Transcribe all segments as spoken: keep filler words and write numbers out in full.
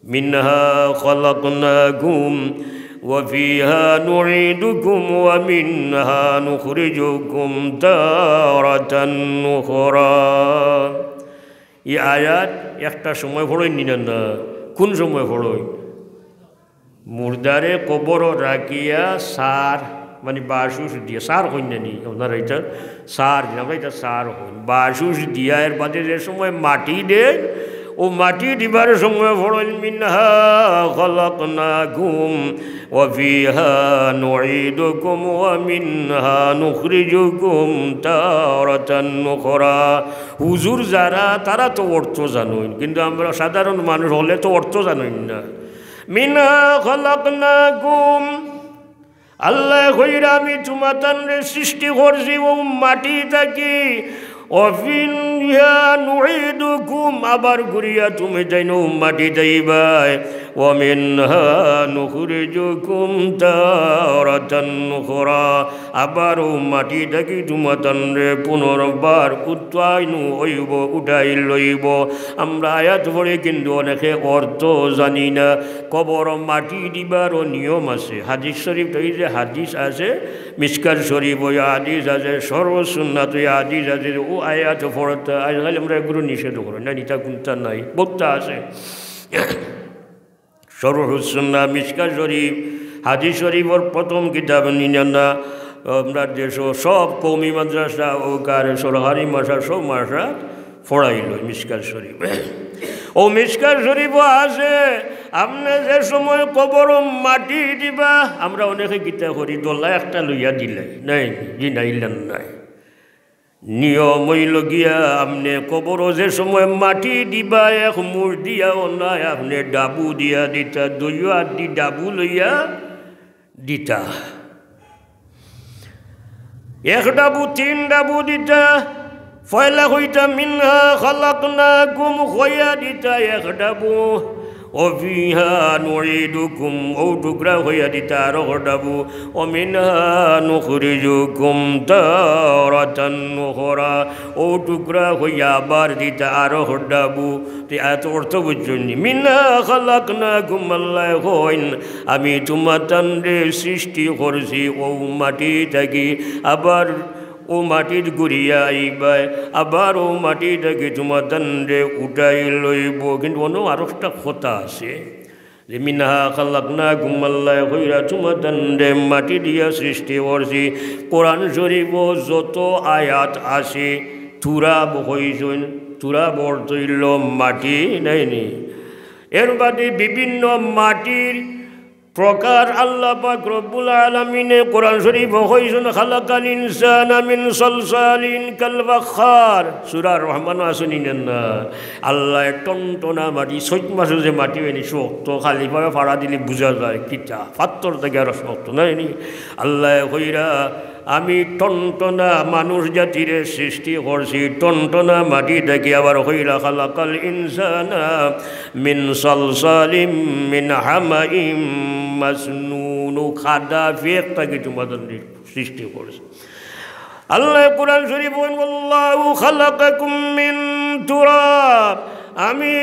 منها خلقناكم وفيها نعيدكم ومنها نخرجكم تارة أخرى। এই আয়াত একটা সময় পড়ইন নি না? না, কোন সময় পড়ইন? মুর্দারে কবরো রাখিয়া সার, মানে বাসুস দিয়া, সার কইন না নি আপনারা? ইটা সার, আমরা ইটা সার কইন। বাসুস দিয়া এর বাদে যে সময় মাটি দেইন, অউ মাটি দিবার সময় পড়ইন, منها خلقناكم وفيها نعيدكم ومنها نخرجكم تارة أخرى। হুজুর যারা, তারা তো অর্থ জানইন, কিন্তু আমরা সাধারণ মানুষ অকলে তো অর্থ জানইন না। منها خلقناكم, আল্লায় কইরা, আমি তুমাতানরে সৃষ্টি করছি অউ মাটি থাকি। وفيها نعيدكم, আবার ঘুরিয়া তুমিতাইন অউ মাটিত আইবায়। ومنها نخرجكم تارة أخرى, আবার অউ মাটি থাকি তুমাতানরে পুনর্বার উত্থান অইবো, উঠাই লইবো। আমরা আয়াত পড়ি কিন্তু অনেকে অর্থ জানি না। কবরো মাটি দিবারও নিয়ম আছে। হাদিস শরীফ তো, এই যে হাদিস আছে, মিশকাত শরীফ অউ হাদিস আছে, শরহুস সুন্নাত অউ হাদিস আছে, অউ আয়াত পড়তা, আজকাল আমরা এগুলো নিষেধ করি না, ইতা কুনতা নাই, বউততা আছে। শরহুস সুন্নাহ, মিশকাত শরীফ, হাদিস শরীফর প্রথম কিতাব নি না? আমরা দেশো সব কওমি মাদ্রাসা অউক আর সরকারি মাদ্রাসা, সব মাদ্রাসা পড়াইলো মিশকাত শরীফ। অউ মিশকাত শরীফো আছে, আপনে যে সময় কবরো মাটি দিবা, আমরা অনেকে কিতা করি, দলা একটা লইয়া দিলাই, নাই, জি, নাইলান নাই। নিয়ম অইলো গিয়া, আপনে কবরো যে সময় মাটি দিবা, এক মুঠ দিয়াও নায়, আপনে ডাবু দিয়া দিতা, দুইও আত দি ডাবু লইয়া দিতা। এক ডাবু, তিন ডাবু দিতা। পয়লা কইতা, منها خلقناكم, কইয়া দিতা এক ডাবু। وفيها نعيدكم, অউ টুকরা কইয়া দিতা আরক ডাবু। ومنها نخرجكم تارة أخرى, অউ টুকরা কইয়া আবার দিতা আরক ডাবু। তে এত অর্থ বুঝছইন নি? منها خلقناكم, আল্লায় কইন, আমি তুমাতানরে সৃষ্টি করছি অউ মাটি থাকি, আবার অউ মাটিত ঘুরিয়া আইবায়, আবার অউ মাটি থাকি তুমাতানরে উঠাই লইবো। কিন্তু অনো আরকটা কথা আছে, যে منها خلقناكم, আল্লায় কইরা তুমাতানরে মাটি দিয়া সৃষ্টি করছি। কোরআন শরীফো যত আয়াত আছে, তুরাব কইছইন, তুরাব অর্থ অইলো মাটি, নায় নি? এর বাদে বিভিন্ন মাটির প্রকার আল্লাহ পাক রব্বুল আলামিনে কোরআন শরীফো কইছইন, خلق الإنسان من صلصال كالفخار। সূরা রহমানো আছে নি না? আল্লায় টনটনা মাটি, চৈত মাসো যে মাটি অয় নি শক্ত, খালি পায়ে ফাড়া দিলে বুঝা যায় কিতা, পাথর থাকি আরো শক্ত, নায় নি? আল্লায় কইরা, আমি টনটনা মানুষ জাতিরে সৃষ্টি করছি টনটনা মাটি থাকি, আবার কইরা, خلق الإنسان من صلصال من حمأ مسنون, কাদা ফেক থাকি তুমাতানরে সৃষ্টি করছি। আল্লায় কোরআন শরীফো কইন, والله خلقكم من تراب, আমি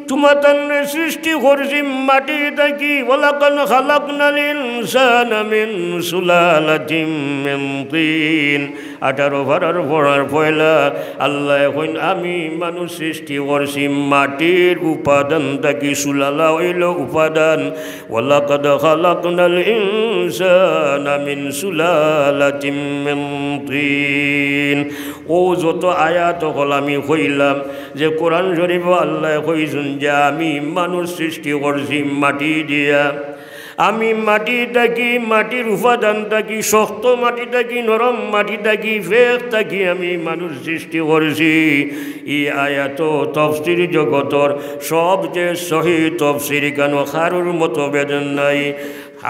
তুমাতানরে সৃষ্টি করছি মাটি থাকি। ولقد خلقنا الإنسان من سلالة من طين। আঠারো পারার পড়ার পয়লা আল্লায় কইন, আমি মানুষ সৃষ্টি করছি মাটির উপাদান থাকি। সুলালা অইলো উপাদান। ولقد خلقنا الإنسان من سلالة من طين। অউ যত আয়াত অকল আমি কইলাম, যে কোরআন শরীফো আল্লায় কইছইন যে আমি মানুষ সৃষ্টি করছি মাটি দিয়া, আমি মাটি থাকি, মাটির উপাদান থাকি, শক্ত মাটি থাকি, নরম মাটি থাকি, ফেক থাকি আমি মানুষ সৃষ্টি করছি। ই আয়াতো তফসির জগতর সবচেয়ে সহি তফসির, কেনে কারোর মতভেদ নাই।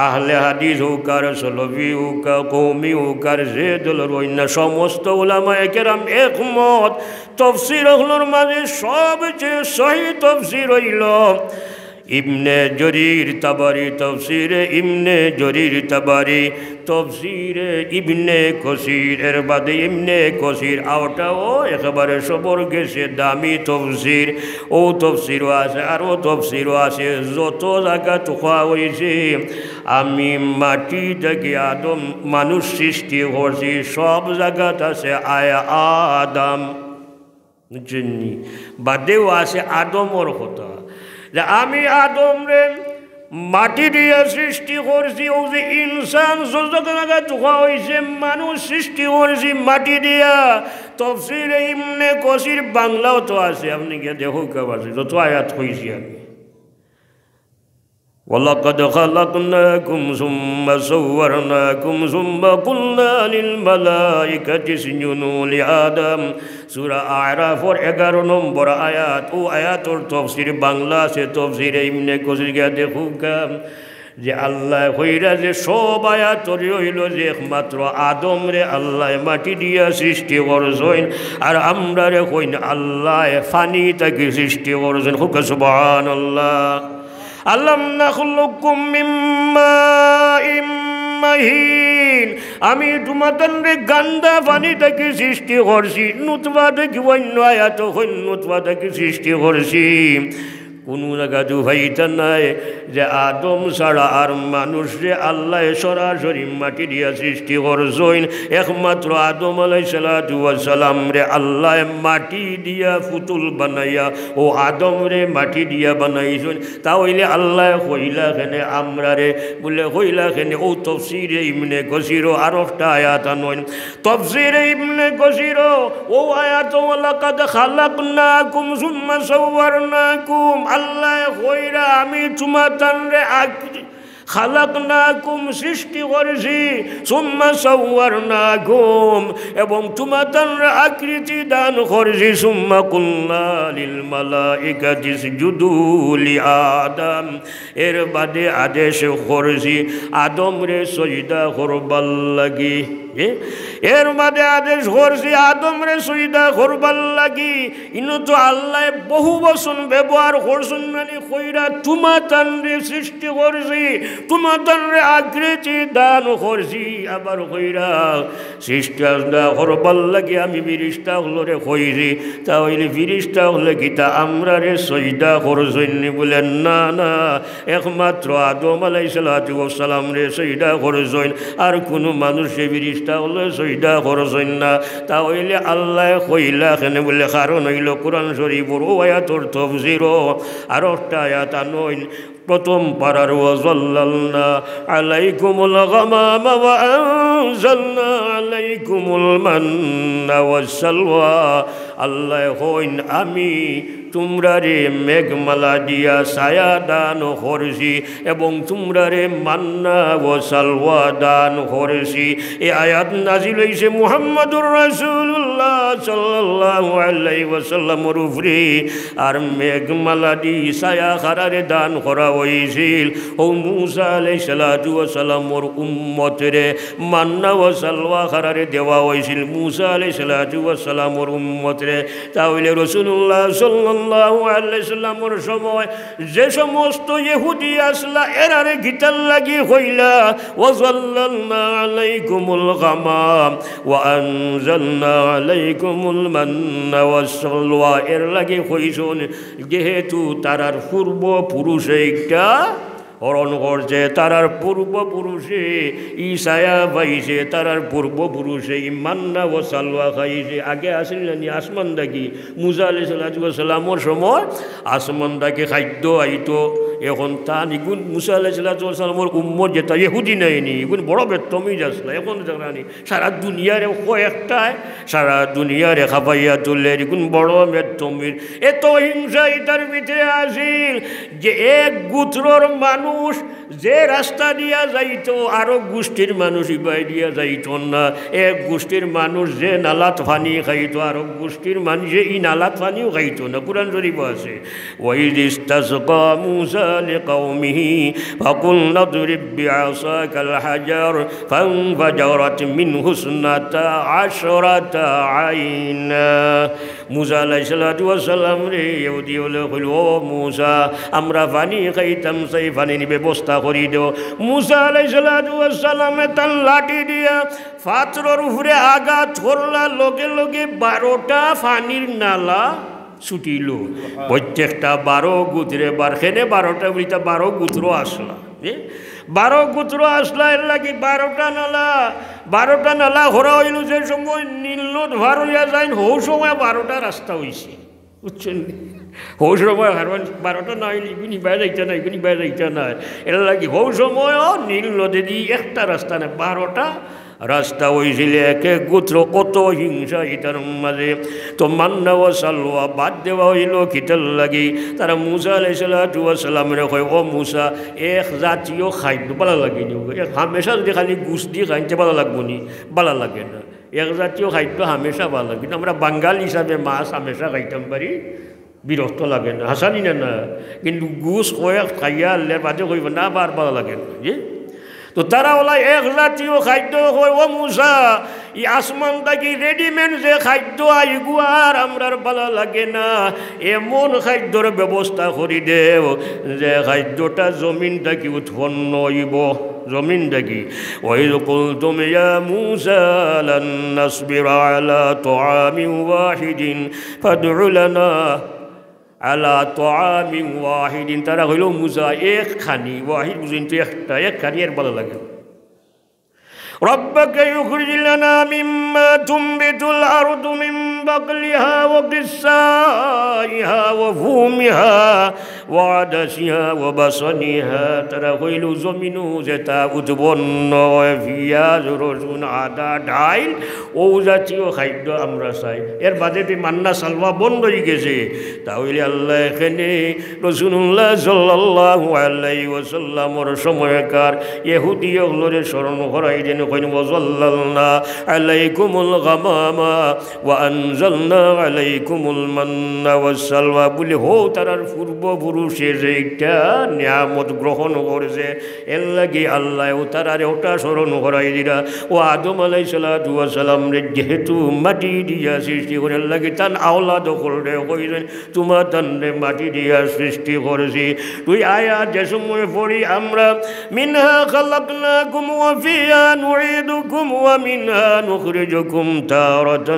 আহলে হাদিস অউক আর সলফি অউক, কওমি অউক আর যে দলর অইন না, সমস্ত উলামায়ে কেরাম একমত। তফসির অকলর মাঝে সবচেয়ে সহি তফসির অইলো ইবনে জরির তাবারি, তফসিরে ইবনে জরির তাবারি, তফসিরে ইবনে কসির, এর বাদে ইবনে কসির, অউটাও একেবারে সবর গেছে দামি তফসির। অউ তফসিরও আছে, আরও তফসিরও আছে। যত জাগাত কওয়া অইছে, আমি মাটি থাকি আদম, মানুষ সৃষ্টি করছি, সব জাগাত আছে আয় আদম। বুঝছইন নি? বাদেও আছে আদমর কথা, যে আমি আদমরে মাটি দিয়া সৃষ্টি করছি। অউ যে ইনসান, যত জাগাত কওয়া অইছে, মানুষ সৃষ্টি করছি মাটি দিয়া। তফসিরে ইবনে কসির বাংলাও তো আছে, আপনে গিয়া দেখউক্কা, আছে, যত আয়াত কইছি আমি। ولقد خلقناكم ثم صورناكم ثم قلنا للملائكة اسجدوا لآدم। সূরা আরাফর এগারো নম্বর আয়াত, অউ আয়াতর তফসির বাংলা আছে, তফসিরে ইবনে কসির গিয়া দেখউক্কা, যে আল্লায় কইরা যে সব আয়াতর অইলো যে একমাত্র আদমরে আল্লায় মাটি দিয়া সৃষ্টি করছইন, আর আমরারে কইন আল্লায় পানি থাকি সৃষ্টি করছইন। কউক্কা সুবহানাল্লাহ। ألم نخلقكم من ماء مهين। আমি তুমাতানরে গান্দা পানি থাকি সৃষ্টি করছি, নুতফা থাকি, অইন্য আয়াতো কইন নুতফা থাকি সৃষ্টি করছি। কুনু জাগাত পাইতা নায় যে আদম ছাড়া আর মানুষরে আল্লায় সরাসরি মাটি দিয়া সৃষ্টি করছইন। একমাত্র আদম আলাইহিস সালাতু ওয়াস সালামরে আল্লায় মাটি দিয়া পুতুল বানাইয়া অউ আদমরে মাটি দিয়া বানাইছইন। তা অইলে আল্লায় কইলা কেনে আমরারে? বুলে কইলা কেনে? অউ তফসিরে ইবনে কসিরও আরোকটা আয়াত আনইন। তফসিরে ইবনে কসিরও অউ আয়াতো ولقد خلقناكم ثم صورناكم, আল্লায় কইরা আমি তুমাতানরে আক-, خلقناكم, সৃষ্টি করছি, ثم صورناكم, এবং তুমাতানরে আকৃতি দান করছি, ثم قلنا للملائكة اسجدوا لآدم, এর বাদে আদেশ করছি আদমরে সইজদা করবার লাগি। এ? এর বাদে আদেশ করছি আদমরে সইজদা করবার লাগি। ইনো তো আল্লায় বহু বচন ব্যবহার করছইন, মানে কইরা তুমাতানরে সৃষ্টি করছি, তুমাতানরে আকৃতি দান করছি, আবার কইরা সৃষ্টি সইজদা করবার লাগি আমি ফিরিস্তা অকলরে কইছি। তা অইলে ফিরিস্তা অকলে কিতা আমরারে সইজদা করছইন নি? বুলে না, না, একমাত্র আদম আলাইহিস সালাতু ওয়াস সালামরে সইজদা করছইন, আর কুনু মানুষরে ফিরিস্তা অকলে সইজদা করছইন না। তা অইলে আল্লায় কইলা কেনে? বুলে কারণ অইলো কুরআন শরিফর অউ আয়াতর তফসিরও আরোকটা আয়াত আনইন, প্রথম পারার, وظللنا عليكم الغمام وأنزلنا عليكم المن والسلوى। আল্লায় কইন, আমি তুমরারে মেঘমালা দিয়া ছায়া দান করছি এবং তুমরারে মান্না ও সালওয়া দান করছি। এই আয়াত নাজিল অইছে মুহাম্মাদুর রাসূলুল্লাহ সাল্লাল্লাহু আলাইহি ওয়াসাল্লামর উপরে। আর মেঘমালা দি ছায়া কারারে দান করা অইছিল? অউ মুসা আলাইহিস সালাতু ওয়াস সালামর উম্মতরে। মান্না ও সালওয়া কারারে দেওয়া অইছিল? মুসা আলাইহিস সালাতু ওয়াস সালামর উম্মতরে। তা অইলে রাসূলুল্লাহ সাল্লাল্লাহু আলাইহি ওয়াসাল্লামর সময় যে সমস্ত ইহুদি আছলা, এরারে কিতার লাগি কইলা, وظللنا عليكم الغمام وأنزلنا عليكم المن والسلوى, এর লাগি কইছইন, যেহেতু তারার পূর্বপুরুষে ইটা হরণ করছে, তারার পূর্বপুরুষে ই ছায়া পাইছে, তারার পূর্বপুরুষে ই মান্না ও সালওয়া খাইছে। আগে আছিল না নি আসমান থাকি? মুসা আলাইহিস সালাতু ওয়াস সালামর সময় আসমান থাকি খাদ্য আইতো। এখন তান ইগুন মুসা আলাইহিস সালাতু ওয়াস সালামর উম্মত যেতা ইহুদি নায় নি, ইগুন বড় বেদতমিজ আছলা। এখন দেখরা নি সারা দুনিয়ারে কয়েকটায়, সারা দুনিয়ারে খাপাইয়া তুলে, ইগুন বড় বেদতমিজ। এত হিংসা ইতার ভিতরে আছিল যে এক গোত্রর মানুষ যে রাস্তা দিয়া যাইতো, আরক গোষ্ঠীর মানুষ ইবায় দিয়া যাইতো না। এক গোষ্ঠীর মানুষ যে নালাত পানি খাইতো, আরক গোষ্ঠীর মানুষে ই নালাত পানিও খাইতো না। কুরআন শরিফো আছে, وإذ استسقى موسى لقومه فقلنا اضرب بعصاك الحجر فانفجرت منه اثنتا عشرة عينا মুসা আলাইহিস সালাতু ওয়াস সালামরে ইহুদি অকলে কইল, "ও মুসা, আমরা পানি খাইতাম চাই, পানির ব্যবস্থা করি দেও।" মুসা আলাইহিস সালাতু ওয়াস সালামে তান লাঠি দিয়া পাথরর উপরে আঘাত করলা, লগে লগে বারোটা পানির নালা ছুটিল। প্রত্যেকটা বারো গোত্রে বার, কেনে বারোটা বুলিতা বারো গোত্র আছলা, যে বারো গোত্র আছলা, এর লাগি বারোটা নালা, বারোটা নালা করা অইল। যে সময় নীল নদ পার অইয়া যাইন, হউ সময় বারোটা রাস্তা অইছে, বুঝছইন নি? হউ সময়, কারণ বারোটা না অইলে ইগুনি বায় যাইতা নায়, ইগুনি বায় যাইতা নায়। এর লাগি হউ সময় নীল নদেদি একটা রাস্তা নায়, বারোটা রাস্তা অইছিল। এক এক গোত্র কত হিংসা ইতার মাঝে। তো মান্না ও সালওয়া বাদ দেওয়া অইল কিতার লাগি? তারা মুসা আলাইহিস সালাতু ওয়াস সালামরে কয়, "ও মুসা, এক জাতীয় খাদ্য ভালা লাগে নি? এক হামেশা যদি খালি গোস্ত দি খাইন, তে ভালা লাগবো নি?" ভালা লাগে না। এক জাতীয় খাদ্য হামেশা ভালা লাগে। কিন্তু আমরা বাঙালি হিসাবে মাছ হামেশা খাইতাম পারি, বিরক্ত লাগে না, হাছা নি না? না, কিন্তু গোস্ত কয়েক খাইয়া আল্লার বাদে কইব না, বার ভালা লাগে না, জি? তো তারা অলা এক জাতীয় খাদ্য কয়, "ও মুসা, ই আসমান থাকি readymade যে খাদ্য আয়, ইগু আর আমরার ভালা লাগে না, এমন খাদ্যর ব্যবস্থা করি দেও, যে খাদ্যটা জমিন থাকি উৎপন্ন অইব, জমিন থাকি।" وإذ قلتم يا موسى لن نصبر على طعام واحد فادع لنا على طعام واحد। তারা কইল, "মুসা, এক খানি, ওয়াহিদ বুঝইন তো একটা, এক খানি এর ভালা লাগে না।" ربك يخرج لنا مما تنبت الأرض من بقلها وقثائها وفومها وعدسها وبصلها। তারা কইল, "জমিনো যেটা উৎপন্ন অয়, পিয়াজ, রসুন, আদা, ডাইল, অউ জাতীয় খাদ্য আমরা চাই।" এর বাদে তে মান্না সালওয়া বন্ধ অইগেছে। তা অইলে আল্লায় এখানে রাসূলুল্লাহ সাল্লাল্লাহু আলাইহি ওয়াসাল্লামর সময়কার ইহুদি অকলরে স্মরণ করাই দেন, কইন, "وظللنا عليكم الغمام وأنزلنا عليكم المن والسلوى" বুলি। হউ তারার পূর্বপুরুষে যেটা নিয়ামত গ্রহণ করছে, এর লাগি আল্লায় অউ তারারে অটা স্মরণ করাই দিরা। ও আদম আলাইহিস সালাতু ওয়াস সালামরে যেহেতু মাটি দিয়া সৃষ্টি করে, এর লাগি তান আওলাদ অকলরে কইছইন, "তুমরা তানরে মাটি দিয়া সৃষ্টি করছি।" দুই আয়াত যে সময় পড়ি আমরা, "منها خلقناكم وفيها نعيدكم ومنها نخرجكم تارة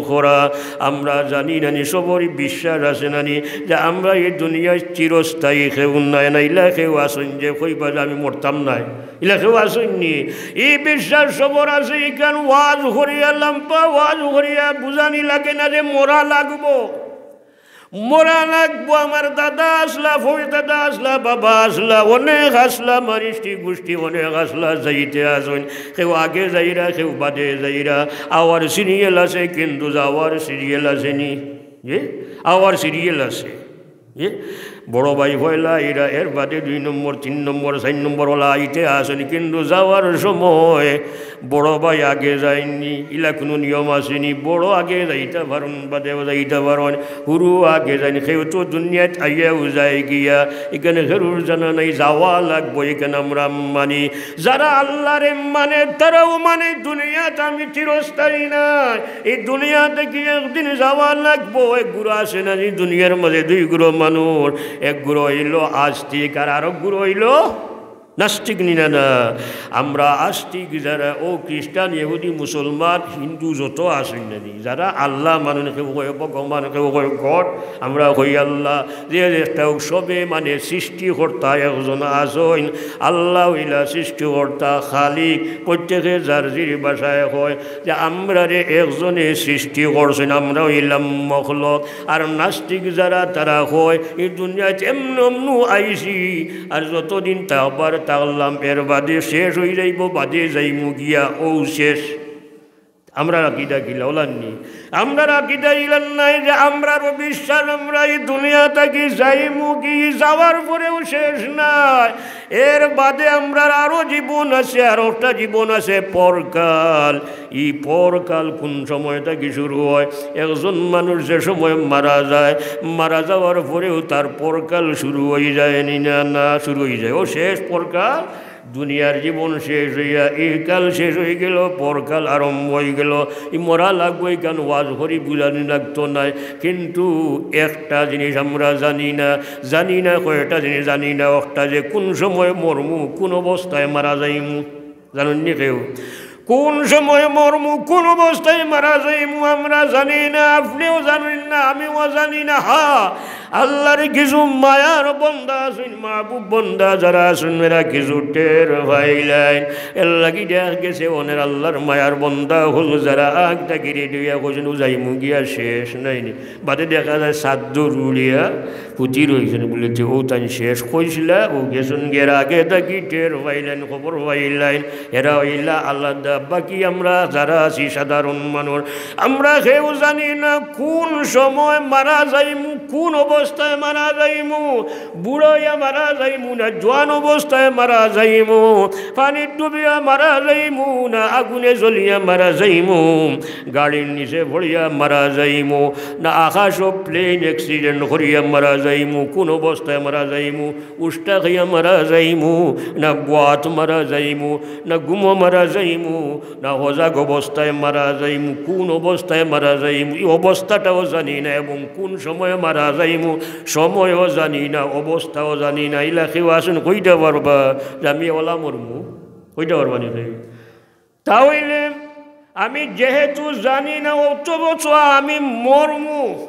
أخرى।" আমরা জানি না নি, সবরই বিশ্বাস আছে না নি যে আমরা ই দুনিয়াত চিরস্থায়ী কেউ নায়, না ইলা কেউ আছইন যে কইবা যে আমি মরতাম নায়, ইলা কেউ আছইন নি? ই বিশ্বাস সবর আছে, ইখান ওয়াজ করিয়া লাম্বা ওয়াজ করিয়া বুঝানি লাগে না যে মরা লাগবো। মরা লাগবো। আমার দাদা আছলা, ফই দাদা আছলা, বাবা আছলা, অনেক আছলা, আমার ইষ্টি গুষ্টি অনেক আছলা, যাইতে আছইন। কেউ আগে যাইরা, কেউ বাদে যাইরা। আওয়ার serial আছে, কিন্তু যাওয়ার serial আছে নি? জি? আওয়ার serial আছে। জি? বড় ভাই পয়লা আইরা, এর বাদে দুই নম্বর, তিন নম্বর, চাইর নম্বর অলা আইতে আছইন, কিন্তু যাওয়ার সময় বড় ভাই আগে যাইন নি, ইলা কুনু নিয়ম আছে নি? বড় আগে যাইতা পারইন, বাদেও যাইতা পারইন, হুরু আগে যাইন। কেউ তো দুনিয়াত আইয়াউ যায় গিয়া, ইখান কেউর জানা নাই, যাওয়া লাগবো, ইখান আমরা মানি। যারা আল্লারে মানে, তারাও মানে দুনিয়াত আমি চিরস্থায়ী নায়, ই দুনিয়া থাকি একদিন যাওয়া লাগবো। এক গুরু আছে না নি দুনিয়ার মাঝে, দুই গুরু মানুষ, এক গুরু অইলো আস্তিক আর আরক গুরু অইলো নাস্তিক, নি না? না, আমরা আস্তিক যারা, অউ খ্রিস্টান, ইহুদি, মুসলমান, হিন্দু যত আছইন না নি, যারা আল্লাহ মানইন, কেউ কয় ভগবান, কেউ কয় God, আমরা কই আল্লাহ, যে একটা অউক, সবে মানে সৃষ্টিকর্তা একজন আছইন। আল্লাহ অইলা সৃষ্টিকর্তা, খালিক, প্রত্যেকে যার যির ভাষায় কয় যে আমরারে একজনে সৃষ্টি করছইন, আমরা অইলাম মখলুক। আর নাস্তিক যারা, তারা কয় ই দুনিয়াত এমনে এমনে আইছি, আর যতদিন থাকবার থাকলাম, এর বাদে শেষ অই যাইবো, বাদে যাইমু গিয়া, অউ শেষ। আমরার আকিদা কিলা অলার নি? আমরার আকিদা ইলান নায় যে আমরার বিশ্বাস আমরা ই দুনিয়া থাকি যাইমু গি, যাওয়ার পরেও শেষ নায়, এর বাদে আমরার আরো জীবন আছে, আরো একটা জীবন আছে পরকাল। ই পরকাল কুন সময় থাকি শুরু অয়? একজন মানুষ যে সময় মারা যায়, মারা যাওয়ার পরেও তার পরকাল শুরু অই যায় নি না? না, শুরু অই যায়। অউ শেষ পরকাল, দুনিয়ার জীবন শেষ অইয়া ইহকাল শেষ অইগেলো, পরকাল আরম্ভ অইগেলো। ই মরা লাগবো, ইখান ওয়াজ করি বুঝানি লাগতো নায়। কিন্তু একটা জিনিস আমরা জানি না, জানি না কয়টা জিনিস জানি না। একটা যে কুন সময় মরমু, কুন অবস্থায় মারা যাইমু, জানইননি কেউ? কুন সময় মরমু, কুন অবস্থায় মারা যাইমু, আমরা জানি না, আপনেও জানইন না, আমিও জানি না। হ্যাঁ, আল্লার কিছু মায়ার বন্দা আছইন, মাহবুব বন্দা যারা আছইন, এরা কিছু টের পাইলাইন। এরলাগি দেখা গেছে অনের আল্লার মায়ার বন্দা অকল যারা আগ থাকি ready অইয়া কইছইন, "ও যাইমু গিয়া, শেষ।" নায়নি? বাদে দেখা যায় চাদ্দর উড়িয়া পুতি রইছইন বুলে যে, "ও তাইন শেষ কইছিলা, ও গেছইন গিয়া।" এরা আগে থাকি টের পাইলাইন, খবর পাইলাইন। এরা অইলা আলাদা, বাকি আমরা যারা আছি সাধারণ মানুষ, আমরা কেউ জানি না কুন সময় মারা যাইমু, কুন অবস্থায় মারা যাইমু, বুড়া অইয়া মারা যাইমু না জোয়ান অবস্থায় মারা যাইমু, পানিত ডুবিয়া মারা যাইমু না আগুনে জ্বলিয়া মারা যাইমু, গাড়ির নিচে পড়িয়া মারা যাইমু না আকাশো plane accident করিয়া মারা যাইমু, কুন অবস্থায় মারা যাইমু, উষ্টা খাইয়া মারা যাইমু, না গোয়াত মারা যাইমু, না ঘুমো মারা যাইমু, না হজাগ অবস্থায় মারা যাইমু, কুন অবস্থায় মারা যাইমু, ই অবস্থাটাও জানি না, এবং কুন সময়ে মারা যাইমু, সময়ও জানি না, অবস্থাও জানি না। ইলা কেউ আছইন কইতা পারবা যে আমি অলা মরমু? কইতা পারবা নি কেউ? তা অইলে আমি যেহেতু জানি না, অথচ আমি মরমু,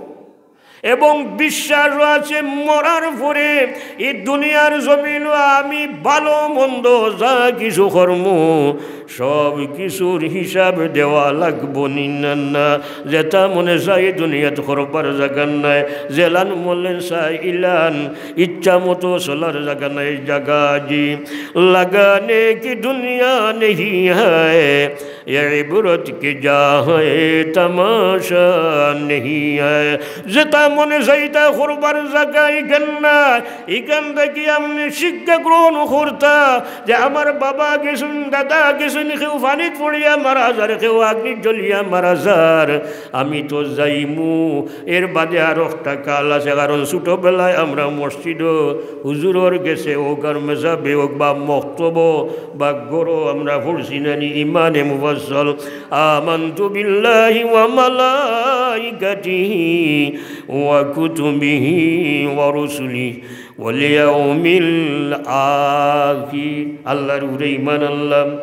এবং বিশ্বাসও আছে মরার পরে ই দুনিয়ার জমিনো আমি ভালো মন্দ যা কিছু করমু, সব কিছুর হিসাব দেওয়া লাগবো নি না? না, যেটা মনে চায় দুনিয়াত করবার জাগা নাই, যেলান মনে চায় ইলান, ইচ্ছা মতো চলার জাগা নাই, জাগা জি লাগানে কি দুনিয়া নেহি হ্যায়, এ ইবরত কি জা হ্যায়, তামাশা নেহি হ্যায়। যেটা মনে চায় ইটা করবার জাগা ইখান না। ইখান থাকি আপনে শিক্ষা গ্রহণ করতা যে আমার বাবা গেছইন, দাদা গেছইন, কেউ পানিত পড়িয়া মারা যার, কেউ আগ্নিত জ্বলিয়া মারা যার। আমি তো যাইমু। এর বাদে আরোকটা কাল আছে, কারণ ছোটবেলায় আমরা মসজিদো হুজুরর গেছে অউক, আর মেসাবে অউক বা মক্তবো বা ঘরো আমরা পড়ছি না নি ইমানে মুফাসসাল, আমানতু বিল্লাহি ওয়া মালাইকাতিহি ওয়া কুতুবিহি ওয়া রুসুলিহি ওয়াল ইয়াউমিল আখির। আল্লার উপরে ইমান আনলাম।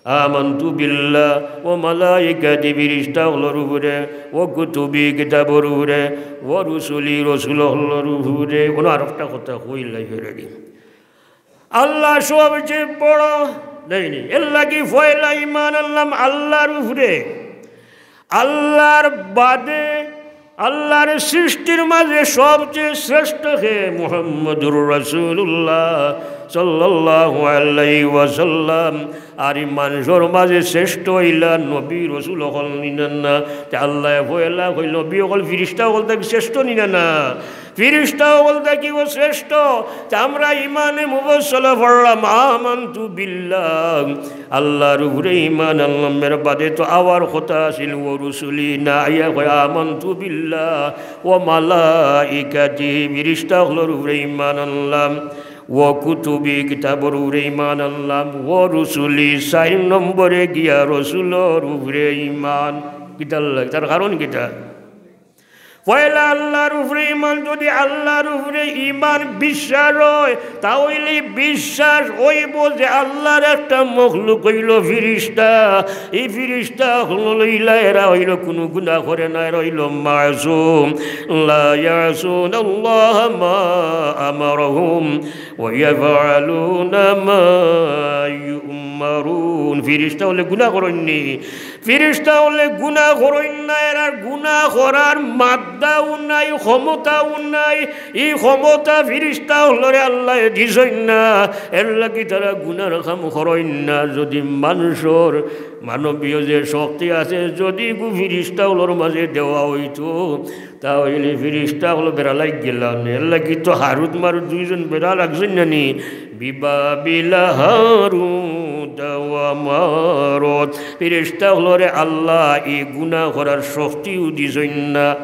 আমানতু বিল্লাহ ওয়া মালাইকাতি, ফিরিস্তা অকলর উপরে, ওয়া কুতুবি, কিতাবর উপরে, ওয়া রুসুলি, রসুল অকলর উপরে। অনো আরোকটা কথা কইলাই ফেরারি। আল্লাহ সবচেয়ে বড়, নায়নি? এরলাগি পয়লা ইমান আনলাম আল্লার উপরে। আল্লার বাদে, আল্লার সৃষ্টির মাঝে সবচেয়ে শ্রেষ্ঠ কে? মুহাম্মদুর রাসূলুল্লাহ সাল্লাল্লাহু আলাইহি ওয়াসাল্লাম। আর ই মানষর মাঝে শ্রেষ্ঠ অইলা নবী রসুল অকল, নি না? না, তে আল্লায় পয়লা কইল, নবী অকল ফিরিস্তা অকল থাকি শ্রেষ্ঠ, নি না? না, ফিরিস্তা অকল থাকিও শ্রেষ্ঠ। তে আমরা ইমানে মুফাসসালা পড়লাম, আমানতু বিল্লাহ, আল্লার উপরে ইমান আনলাম। এর বাদে তো আওয়ার কথা আছিল, ওয়া রুসুলি, না আইয়া কয়, আমানতু বিল্লাহ ওয়া মালাইকাতি, ফিরিস্তা অকলর উপরে ইমান আনলাম, ওয়া কুতুবি, কিতাবর উপরে ইমান আনলাম, ওয়া রুসুলি, চাইর নম্বরে গিয়া রসুলর উপরে ইমান। কিতার লাগি? তার কারণ কিতা? পয়লা আল্লার উপরে ইমান, যদি আল্লার উপরে ইমান বিশ্বাস অয়, তা অইলে বিশ্বাস অইবো যে আল্লার একটা মখলুক অইলো ফিরিস্তা। ই ফিরিস্তা অকল অইলা, এরা অইলো কুনু গুনা করে না, এরা অইলো মাসুম। লা ইয়াসুনাল্লাহা মা আমারাহুম ওয়া ইয়াফআলুনা মা ইউমারুন। ফিরিস্তা অকলে গুনা করইন নি। ফিরিস্তা অকলে গুনা করইন না, এরার গুনা করার মাদ্দাও নাই, ক্ষমতাও নাই। ই ক্ষমতা ফিরিস্তা অকলরে আল্লায় দিছইন না, এরলাগি তারা গুনার কাম করইন না। যদি মানষর মানবীয় যে শক্তি আছে, যদি ইগু ফিরিস্তা অকলর মাঝে দেওয়া অইতো, তা অইলে ফিরিস্তা অকল বেড়া লাগিগেলা অনে। এরলাগি তো হারুত মারুত দুইজন বেড়া লাগছইন না নি? বিবাবিলা হারুত ওয়া মারুত। ফিরিস্তা অকলরে আল্লায় ই গুনা করার শক্তিও দিছইন না।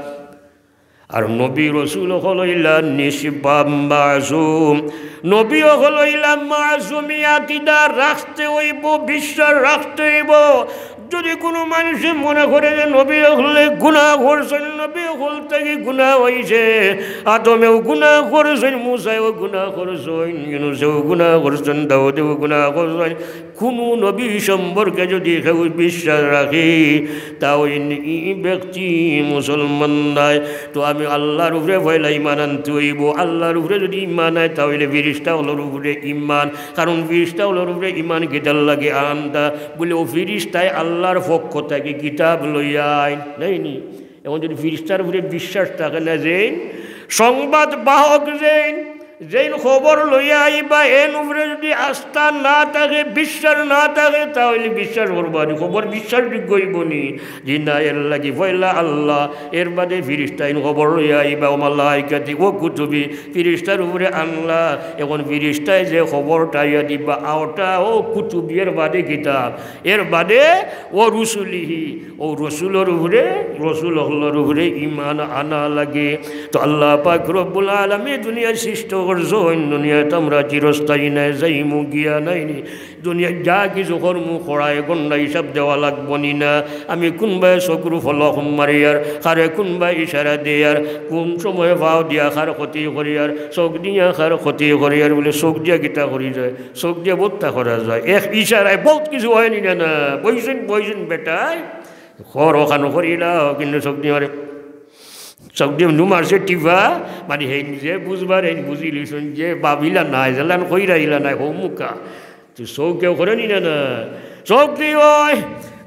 আর নবী রসুল অকল অইলা নিষ্পাপ মাসুম। নবী অকল অইলা মাসুমি আকিদা রাখতে অইবো, বিশ্বাস রাখতে অইবো। যদি কুনু মানষে মনে করে যে নবী অকলে গুনা করছইন, নবী অকল থাকি গুনা অইছে, আদমেও গুনা করছইন, মুসায়ও গুনা করছইন, ইউনুসেও গুনা করছইন, দাউদেও গুনা করছইন, কুনু নবী সম্পর্কে যদি কেউ বিশ্বাস রাখে, তা অইন ই ব্যক্তি মুসলমান নায়। তো আমি আল্লার উপরে পয়লা ইমান আনতে অইবো। আল্লার উপরে যদি ইমান আয়, তা অইলে ফিরিস্তা অকলর উপরে ইমান। কারণ ফিরিস্তা অকলর উপরে ইমান কিতার লাগি আনতা? বলে, অউ ফিরিস্তায় আল্লার পক্ষ থাকি কিতাব লইয়া আইন, নায় নি? এখন যদি ফিরিস্তার উপরে বিশ্বাস থাকে না, যেইন সংবাদ বাহক, যেইন, যেইন খবর লইয়া আইবা, এন উপরে যদি আস্থা না থাকে, বিশ্বাস না থাকে, তা অইলে বিশ্বাস করবা নি? খবর বিশ্বাসযোগ্য অইবো নি? জি না, এর লাগি পয়লা আল্লা, এর বাদে ফিরিস্তাইন খবর লইয়া আইবা, ও মালাইকাতি, ও কুতুবি, ফিরিস্তার উপরে আনলা। এখন ফিরিস্তায় যে খবরটা আইয়া দিবা, অউটা ও কুতুবি, এর বাদে কিতাব, এর বাদে ও রুসুলিহি, ও রসুলর উপরে, রসুল অকলর উপরে ইমান আনা লাগে। তো আল্লা পাক রব্বুল আলামিন দুনিয়া সৃষ্টি করছইন, দুনিয়াত আমরা চিরস্থায়ী নায়, যাইমু গিয়া, নায় নি? দুনিয়াত যা কিছু করমু, কড়ায় গন্ডা হিসাব দেওয়া লাগবো নি না? আমি কুনবায় চকুর পলক মারিয়ার, কারে কুনবায় ইশারা দেয়ার, কুন সময় পাও দিয়া কার ক্ষতি করিয়ার, চোখ দিয়া কার ক্ষতি করিয়ার, বলে চোখ দিয়া কিতা করি যায়, চোখ দিয়া বউততা করা যায়, এক ইশারায় বউত কিছু অয় নি না? না, বইছইন, বইছইন বেটায়, খর অখান করিলাও, কিন্তু চোখ দিয়া মারে, চোখ দিয়া নু মারছে টিপা, মানে হেইন যে বুঝবার, হেইন বুঝিলিছইন, যে ভাবিলা নায়, যেলান কইরা ইলা নায়, হউ মুখা। তো চোখে করে নি না? না, চোখ দি অয়।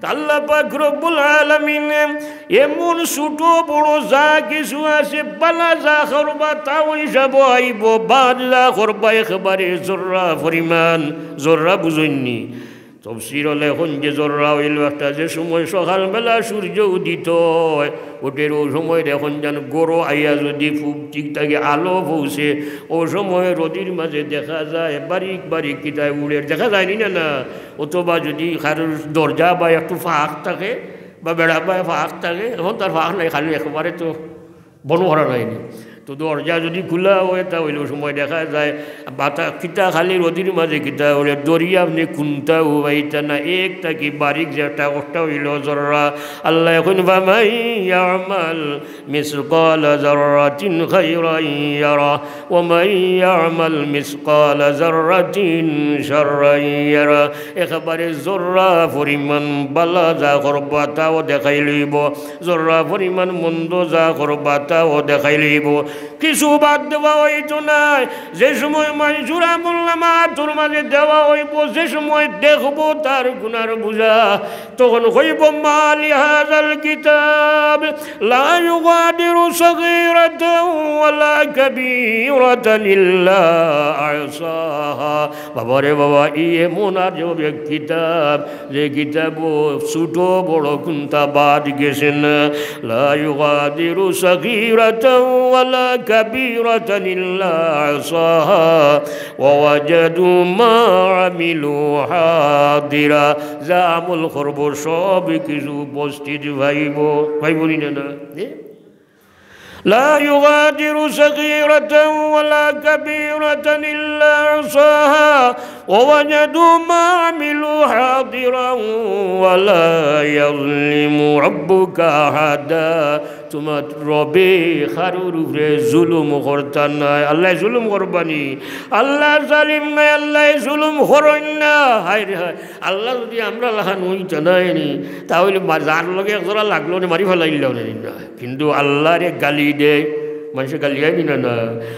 তা আল্লা পাক রব্বুল আলামিনে এমন ছোট বড় যা কিছু আছে, বালা যা করবা, তাও হিসাবো আইবো, বাদ যা করবা, একবারে জর্রা পরিমাণ, জর্রা বুঝইন নি? তফসিরো লেখইন যে জর্রা অইলো একটা, যে সময় সকালবেলা সূর্য উদিত অয়, উঠের অউ সময় দেখইন যেন গরো আইয়া যদি পূব দিক থাকি আলো পৌঁছে, অউ সময় রদির মাঝে দেখা যায় বারিক বারিক কিতায় উড়ের, দেখা যায় নি না? না, অথবা যদি কারোর দরজা বা একটু ফাঁক থাকে বা বেড়া বা ফাঁক থাকে, এখন তার ফাঁক নাই, খালি একবারে তো বন্ধ করা নায় নি। তো দরজা যদি খুলা অয়, তা অইলে অউ সময় দেখা যায় বাতা-, কিতা খালি রদির মাঝে কিতা অইলে দরিয়া আপনি কুনতা উবাইতা না, এক থাকি বারিক যেটা, ওটা অইলো জর্রা। আল্লায় কইন, "ফামান ইয়ামাল মিসকালা জাররাতিন খাইরান ইয়ারা, ওয়া মান ইয়ামাল মিসকালা জাররাতিন শাররান ইয়ারা।" একেবারে জর্রা পরিমাণ বালা যা করবা, তাও দেখাই লইবো। জর্রা পরিমাণ মন্দ যা করবা, তাও দেখাই লইবো। কিছু বাদ দেওয়া অইতো নায়। যে সময় মানষর আমলনামা আতর মাঝে দেওয়া অইবো, যে সময় দেখবো তার গুনার বুঝা, তখন কইবো, "মা লিহাযাল কিতাব লা ইউগাদিরু সাগীরাতান ওয়ালা কাবীরাতান ইল্লা আহসাহা।" বাবারে বাবা, ই এমন আজব এক কিতাব, যে কিতাবো ছোট বড় কুনতা বাদ গেছে না। লা ইউগাদিরু সাগীরাতান ওয়ালা কাবীরাতান ইল্লা আহসাহা ওয়া ওয়াজাদু মা আমিলু হাদিরা। যা আমল করবো সব কিছু উপস্থিত পাইবো, পাইবো নি না? না? এ? لا يغادر صغيرة ولا كبيرة إلا أحصاها ووجدوا ما عملوا حاضرا ولا يظلم ربك أحدا। তোমার রবে কারোর উপরে জুলুম করতা নায়। আল্লায় জুলুম করবা নি? আল্লায় জালিম নায়, আল্লায় জুলুম করইন না। হায় রে হায়, আল্লা যদি আমরার লাখান অইতা নায় নি, তা অইলে মা-, যার লগে এক জোড়া লাগলো নে, মারি ফালাইলাও নে না। কিন্তু আল্লারে গালি দেয়, মানষে গালি আইনি না, না।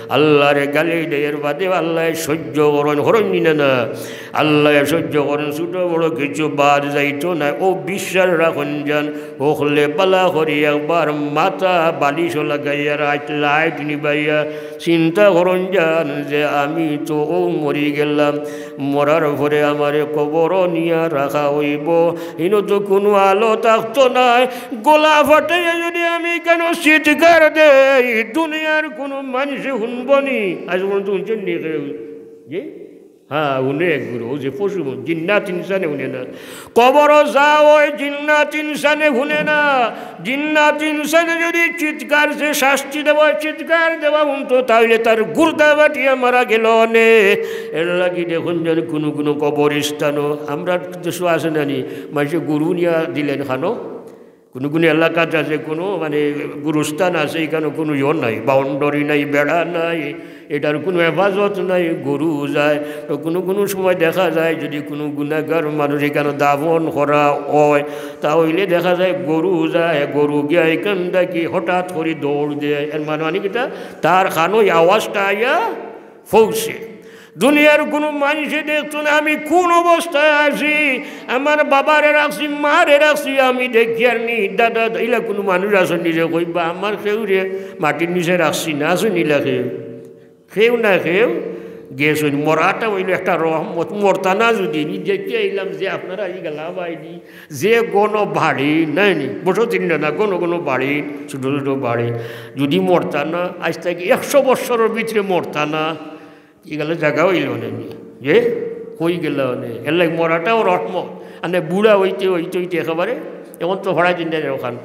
আল্লারে গালি দেয়, এর বাদে আল্লায় সহ্য করইন, করইন নি না, না। আল্লায় সহ্য করইন, ছোট বড় কিছু বাদ যাইতো নায়। অউ বিশ্বাস রাখইন যান, হকলে বালা করি একবার মাথা বালিশো লাগাইয়া রাইত লাইট নিবাইয়া চিন্তা করইন যান যে আমি তো অউ মরি গেলাম, মরার পরে আমারে কবরো নিয়া রাখা অইবো, হিনো তো কুনু আলো থাকতো নায়, গলা ফাটাইয়া যদি আমি কেনে চিৎকার দেই, দুনিয়ার কুনু মানষে হুনবো নি? আইজ পর্যন্ত হুনছইন নি কেউ? জি? হ্যাঁ, হুনে গুরু, অউ যে পশু, জিন্নাত ইনসানে হুনে না। কবরো যা অয়, জিন্নাত ইনসানে হুনে না। জিন্নাত ইনসানে যদি চিৎকার, যে শাস্তি দেওয়া, চিৎকার দেওয়া হুনতো, তা অইলে তার গুর্দা ফাটিয়া মারা গেলো অনে। এর লাগি দেখইন যেন কুনু কুনু কবরস্থানো, আমরার দেশো আছে না নি, মানষে গরু নিয়া দিলাইন খানো। কুনু কুনু এলাকাত আছে, কুনু মানে গুরুস্থান আছে, ইখানো কুনু ইয়ো নাই, বাউন্ডারি নাই, বেড়া নাই, ইটার কুনু হেফাজত নাই, গরু যায়। তো কুনু কুনু সময় দেখা যায় যদি কুনু গুনাগার মানুষ ইখানো দাফন করা অয়, তা অইলে দেখা যায় গরু যায়, গরু গিয়া ইখান থাকি হঠাৎ করি দৌড় দেয়। এর মানে, মানে কিতা, তার খানো ই আওয়াজটা আইয়া পৌঁছে। দুনিয়ার কুনু মানষে দেখতো না আমি কুন অবস্থায় আছি, আমার বাবারে রাখছি, মারে রাখছি, আমি দেখিয়ার নি। দাদা, ইলা কুনু মানুষ আছইন নি যে কইবা আমার কেউরে মাটির নিচে রাখছি না, আছইন নি ইলা কেউ? কেউ না কেউ গেছইন। মরাটা অইলো একটা রহমত। মরতা না যদি, নি দেখিয়া আইলাম যে আপনারা ই গেলা বাইনি, যে ঘন বাড়ি নাই নি, বসতি না, না, ঘন ঘন বাড়ি, ছোট ছোট বাড়ি, যদি মরতা না, আইজ থাকি একশো বৎসরর ভিতরে মরতা না, ইগুলা জাগা অইলো না নি? যে কই গেলা অনে? এর লাগি মরাটাও রহমত। আনে বুড়া অইতে অইতে অইতে একেবারে এখন তো হরাই দিন যায় ওখান।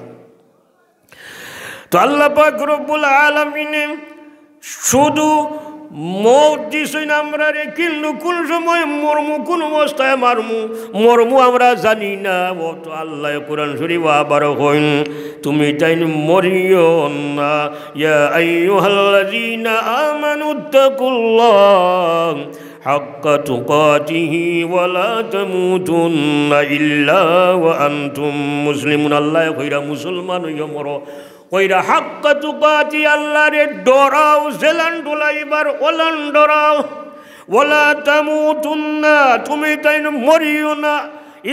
তো আল্লাহ পাক রব্বুল আলামিনে শুধু মউত দিছইন আমরারে, কিন্তু কুন সময় মরমু, কুন অবস্থায় মারমু, মরমু আমরা জানি না। অউ তো আল্লায় কোরআন শরীফো আবার কইন, তুমি তাইন মরিও না। يا أيها الذين آمنوا اتقوا الله حق تقاته ولا تموتن إلا وأنتم مسلمون। আল্লায় কইরা মুসলমান অইয়া মরো। কইরা حق تقاته, আল্লারে ডরাও, যেলান ডরাইবার অলান ডরাও। ولا تموتن, তুমি তাইন মরিও না।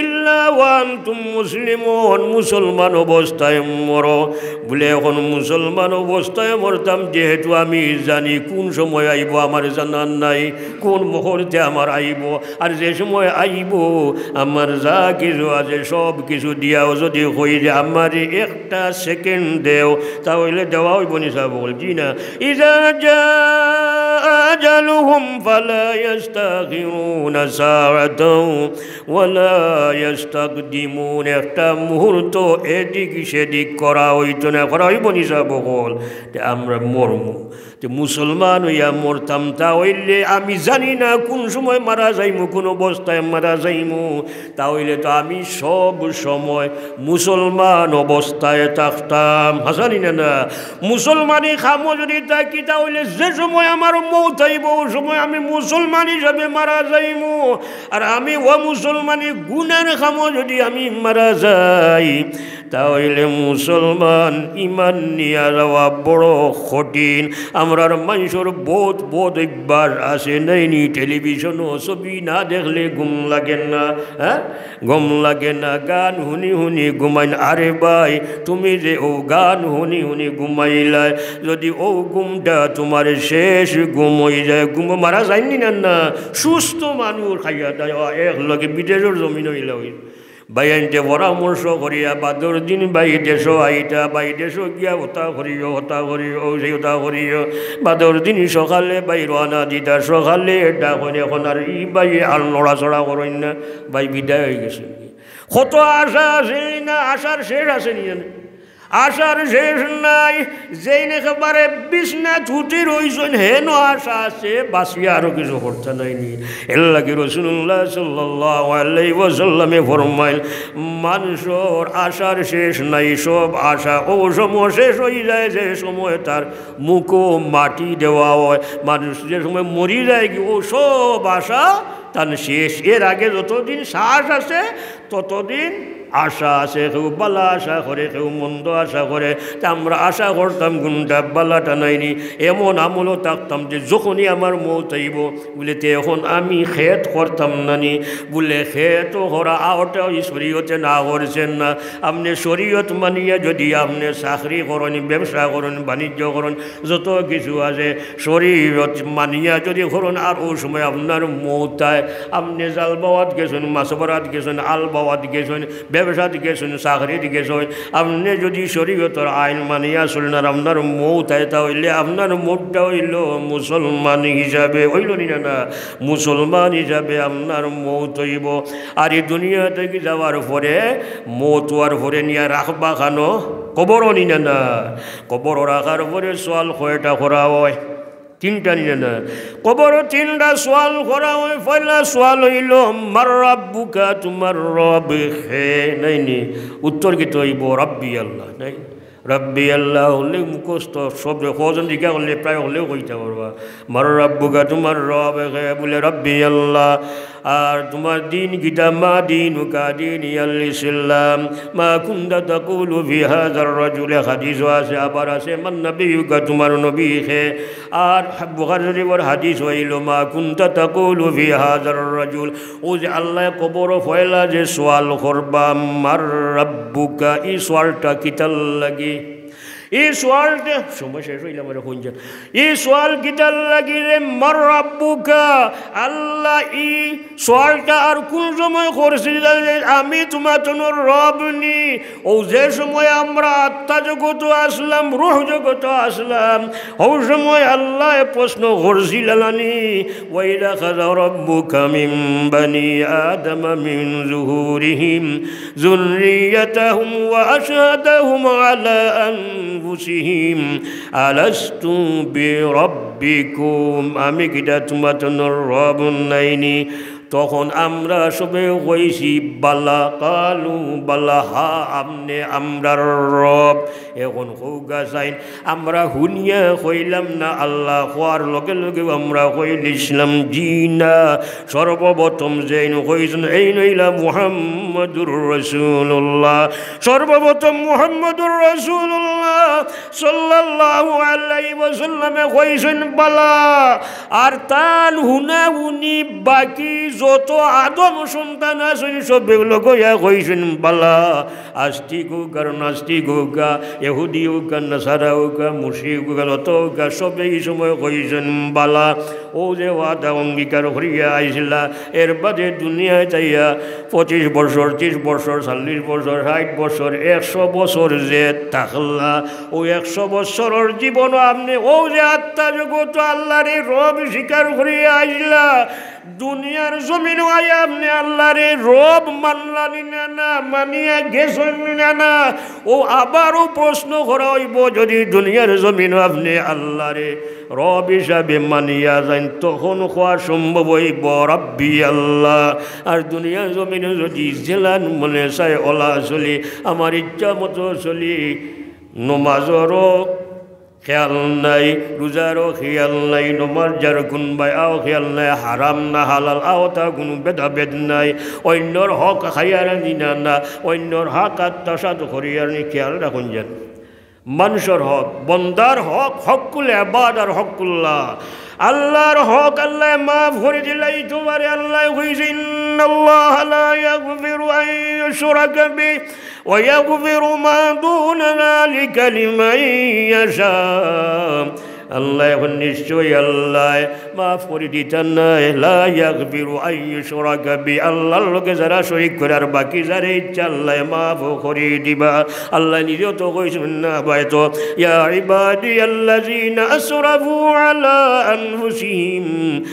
إلا وأنتم مسلمون, মুসলমান অবস্থায় মরো। বুলে, এখন মুসলমান অবস্থায় মরতাম, যেহেতু আমি জানি কুন সময় আইবো আমার জানা নাই, কুন মুহূর্তে আমার আইবো, আর যে সময় আইবো আমার যা কিছু আছে সব কিছু দিয়াও যদি কই যে আমারে একটা সেকেন্ড দেও, তা অইলে দেওয়া অইবো নি সাব অকল? জি না। إذا جاء أجلهم فلا يستأخرون ساعة ولا يستقدمون। একটা মুহূর্ত এদিক সেদিক করা অইতো না, করা অইবো নি সাব অকল? তে আমরা মরমু, তে মুসলমান অইয়া মরতাম, তা অইলে আমি জানি না কুন সময় মারা যাইমু, কুন অবস্থায় মারা যাইমু, তা অইলে তো আমি সব সময় মুসলমান অবস্থায় থাকতাম। হাছা নি না, না? মুসলমানি কামো যদি থাকি, তা অইলে যে সময় আমার মউত আইবো, অউ সময় আমি মুসলমান হিসাবে মারা যাইমু। আর আমি অমুসলমানি গুনার কামো যদি আমি মারা যাই, তা অইলে মুসলমান ইমান নিয়া যাওয়া বড় কঠিন। আমরার মানষর বউত বদ অভ্যাস আছে, নাই নি? টেলিভিশনো ছবি না দেখলে ঘুম লাগে না, হ্যাঁ? ঘুম লাগে না, গান হুনি হুনি ঘুমাইন। আরে ভাই, তুমি যে অউ গান হুনি হুনি ঘুমাইলায়, যদি অউ ঘুমটা তুমার শেষ ঘুম অইযায়, ঘুমো মারা যাইন নি না, না? সুস্থ মানুষ খাইয়া দাইয়া একলগে বিদেশর জমিন অইলা অই। ভাইয়াইন্তে পরামর্শ করিয়া বাদর দিন ভাই দেশো আইতা, ভাই দেশো গিয়া হতা করিও, হতা করিও, অউ সেই হতা করিও। বাদর দিন সকালে ভাই রওয়ানা দিতা, সকালে ডাকইন, এখন আর ই ভাই আর লড়াচড়া করইন না, ভাই বিদায় অইগেছে। কত আশা আছে নি না, আশার শেষ আছে নি জানে? আশার শেষ নাই। যেইন একেবারে বিছনাত হুতি রইছইন, হেনও আশা আছে, বাঁচিয়া আরো কিছু করতা নাই নি। এর লাগি রাসুলুল্লাহ সাল্লাল্লাহু আলাইহি ওয়াসাল্লামে ফরমাইল, মানষর আশার শেষ নাই, সব আশা অউ সময় শেষ অইযায় যে সময় তার মুখো মাটি দেওয়া অয়। মানুষ যে সময় মরি যায়গি, অউ সব আশা তান শেষ। এর আগে যতদিন শ্বাস আছে, ততদিন আশা আছে। কেউ ভালা আশা করে, কেউ মন্দ আশা করে। তে আমরা আশা করতাম কুনটা, ভালাটা নাই নি। এমন আমলো থাকতাম যে যখনই আমার মউত আইবো, বুলে, তে এখন আমি খেত করতাম না নি? বুলে, খেত করা অউটা ই শরীয়তে না করছে না। আপনে শরীয়ত মানিয়া যদি আপনে চাকরি করইন, ব্যবসা করইন, বাণিজ্য করইন, যত কিছু আছে, শরীয়ত মানিয়া যদি করইন, আর অউ সময় আপনার মউত আয়, আপনে জাল বাওয়াত গেছইন, মাছ বাওয়াত গেছইন, আল বাওয়াত গেছইন, ব্যবসাত গেছইন, চাকরিত গেছইন, আপনে যুদি শরীয়তর আইন মানিয়া চলইন আর আপনার মউত আয়, তা অইলে আপনার মউতটা অইলো মুসলমান হিসাবে, অইলো নি না না? মুসলমান হিসাবে আপনার মউত অইবো। আর ই দুনিয়া থাকি যাওয়ার পরে, মউত অওয়ার পরে নিয়া রাখবা কানো? কবরো নি না না? কবরো রাখার পরে সওয়াল কয়টা করা অয়? তিনটা নি না না? কবরো তিনটা সওয়াল করা অয়। পয়লা সওয়াল অইলো, "মান রাব্বুকা?" তুমার রব কে? নায় নি? উত্তর কিতা অইবো? "রাব্বি আল্লাহ।" নায়? "রাব্বি আল্লাহ" অইলে মুখস্থ, সবে কয়জন জিকার করলে প্রায় হকলেউ কইতা পারবা। "মান রাব্বুকা?" তুমার রব কে? বলে, "রাব্বি আল্লাহ।" আর তুমার দিন কিতা? "মা দীনুকা?" "দীনি আল ইসলাম।" "মা কুনতা তাকুলু ফি হাযার রাজুল?" হাদিসও আছে, আবার আছে, "মান নাবিয়ুকা?" তুমার নবী কে? আর বুখারী শরীফর হাদিস অইলো, "মা কুনতা তাকুলু ফি হাযার রাজুল?" অউ যে আল্লায় কবরো পয়লা যে সওয়াল করবা, "মান রাব্বুকা?" ই সওয়ালটা কিতার লাগি? ই সওয়ালটা, সময় শেষ অইলে আমারে কইন যেন। ই সওয়াল কিতার লাগি রে, "মান রাব্বুকা?" আল্লায় ই সওয়ালটা আর কুন সময় করছিল যে আমি তুমার তনর রব নি? অউ যে সময় আমরা আত্মা জগতো আছলাম, রুহ জগতো আছলাম, অউ সময় আল্লায় প্রশ্ন করছিলা না নি, "ওয়াইদ আখাযা রাব্বুকা মিন বানি আদামা মিন যুহুরিহিম যুররিয়াতাহুম ওয়া আশহাদাহুম আলা আনফুসিহিম আলাস্তু বিরাব্বিকুম?" আমি কিতা তুমার তনর রব নায় নি? তখন আমরা সবে কইছি, "বালা।" কালু বালা, হা, আপনে আমরার রব। এখন কউক্কা চাইন, আমরা হুনিয়া কইলাম না, আল্লায় কওয়ার লগে লগেউ আমরা কইলিছলাম, "জি না।" সর্বপ্রথম যেইন কইছইন, এইন অইলা মুহাম্মাদুর রাসূলুল্লাহ। সর্বপ্রথম মুহাম্মাদুর রাসূলুল্লাহ সাল্লাল্লাহু আলাইহি ওয়াসাল্লামে কইছইন, "বালা।" আর তান হুনাহুনি বাকি যত আদম সন্তান আছইন, সবে লগইয়া কইছইন, "বালা।" আস্তিক অউক আর নাস্তিক অউক, ইহুদি অউক আর নাসারা অউক, মুশরিক অউক আর যত অউক, সবে ই সময় কইছইন, "বালা।" অউ যে ওয়াদা অঙ্গীকার করিয়া আইছিলা, এর বাদে দুনিয়াত আইয়া পঁচিশ বছর, ত্রিশ বছর, চল্লিশ বছর, ষাইট বছর, একশো বছর যে থাকলা, অউ একশো বছরর জীবনো আপনে অউ যে আত্মা জগতো আল্লারে রব স্বীকার করিয়া আইলা, দুনিয়ার জমিনো আইয়া আপনে আল্লারে রব মানলা নি না না, মানিয়া গেছইন নি না না। অউ আবারও প্রশ্ন করা অইবো, যুদি দুনিয়ার জমিনো আপনে আল্লারে রব হিসাবে মানিয়া যাইন, তখন কওয়া সম্ভব অইবো, "রাব্বি আল্লাহ।" আর দুনিয়ার জমিনো যুদি যেলান মনে চায় অলা চলি, আমার ইচ্ছা মতো চলি, নমাজরও খেয়াল নাই, রোজারও খেয়াল নাই, নমাজ যার কুন বায় আও খেয়াল নাই, হারাম না হালাল আও তা কুনু ভেদাভেদ নাই, অইন্যর হক খাইয়ার নি না না, অইন্যর হক আত্মসাৎ করিয়ার নি, খেয়াল রাখইন যেন। মানষর হক, বন্দার হক, হক্কুল ইবাদ আর হক্কুল্লাহ। আল্লার হক আল্লায় মাফ করি দিলাই তুমারে। আল্লায় কইছে, "ইন্নাল্লাহা লা ইয়াগফিরু আন ইউশরাকা বিহি ওয়া ইয়াগফিরু মা দুনা যালিকা লিমান ইয়াশা।" আল্লায় কইন, নিশ্চয় আল্লায় মাফ করি দিতা নায়, লা ইয়াগফিরু আন ইউশরাকা বিহি, আল্লার লগে যারা শরিক করে আর বাকি যারে ইচ্ছা আল্লায় মাফ করি দিবা। আল্লায় নিজেও তো কইছইন না, ভাই তো, "ইয়া ইবাদিয়াল্লাযীনা আসরাফু আলা আনফুসিহিম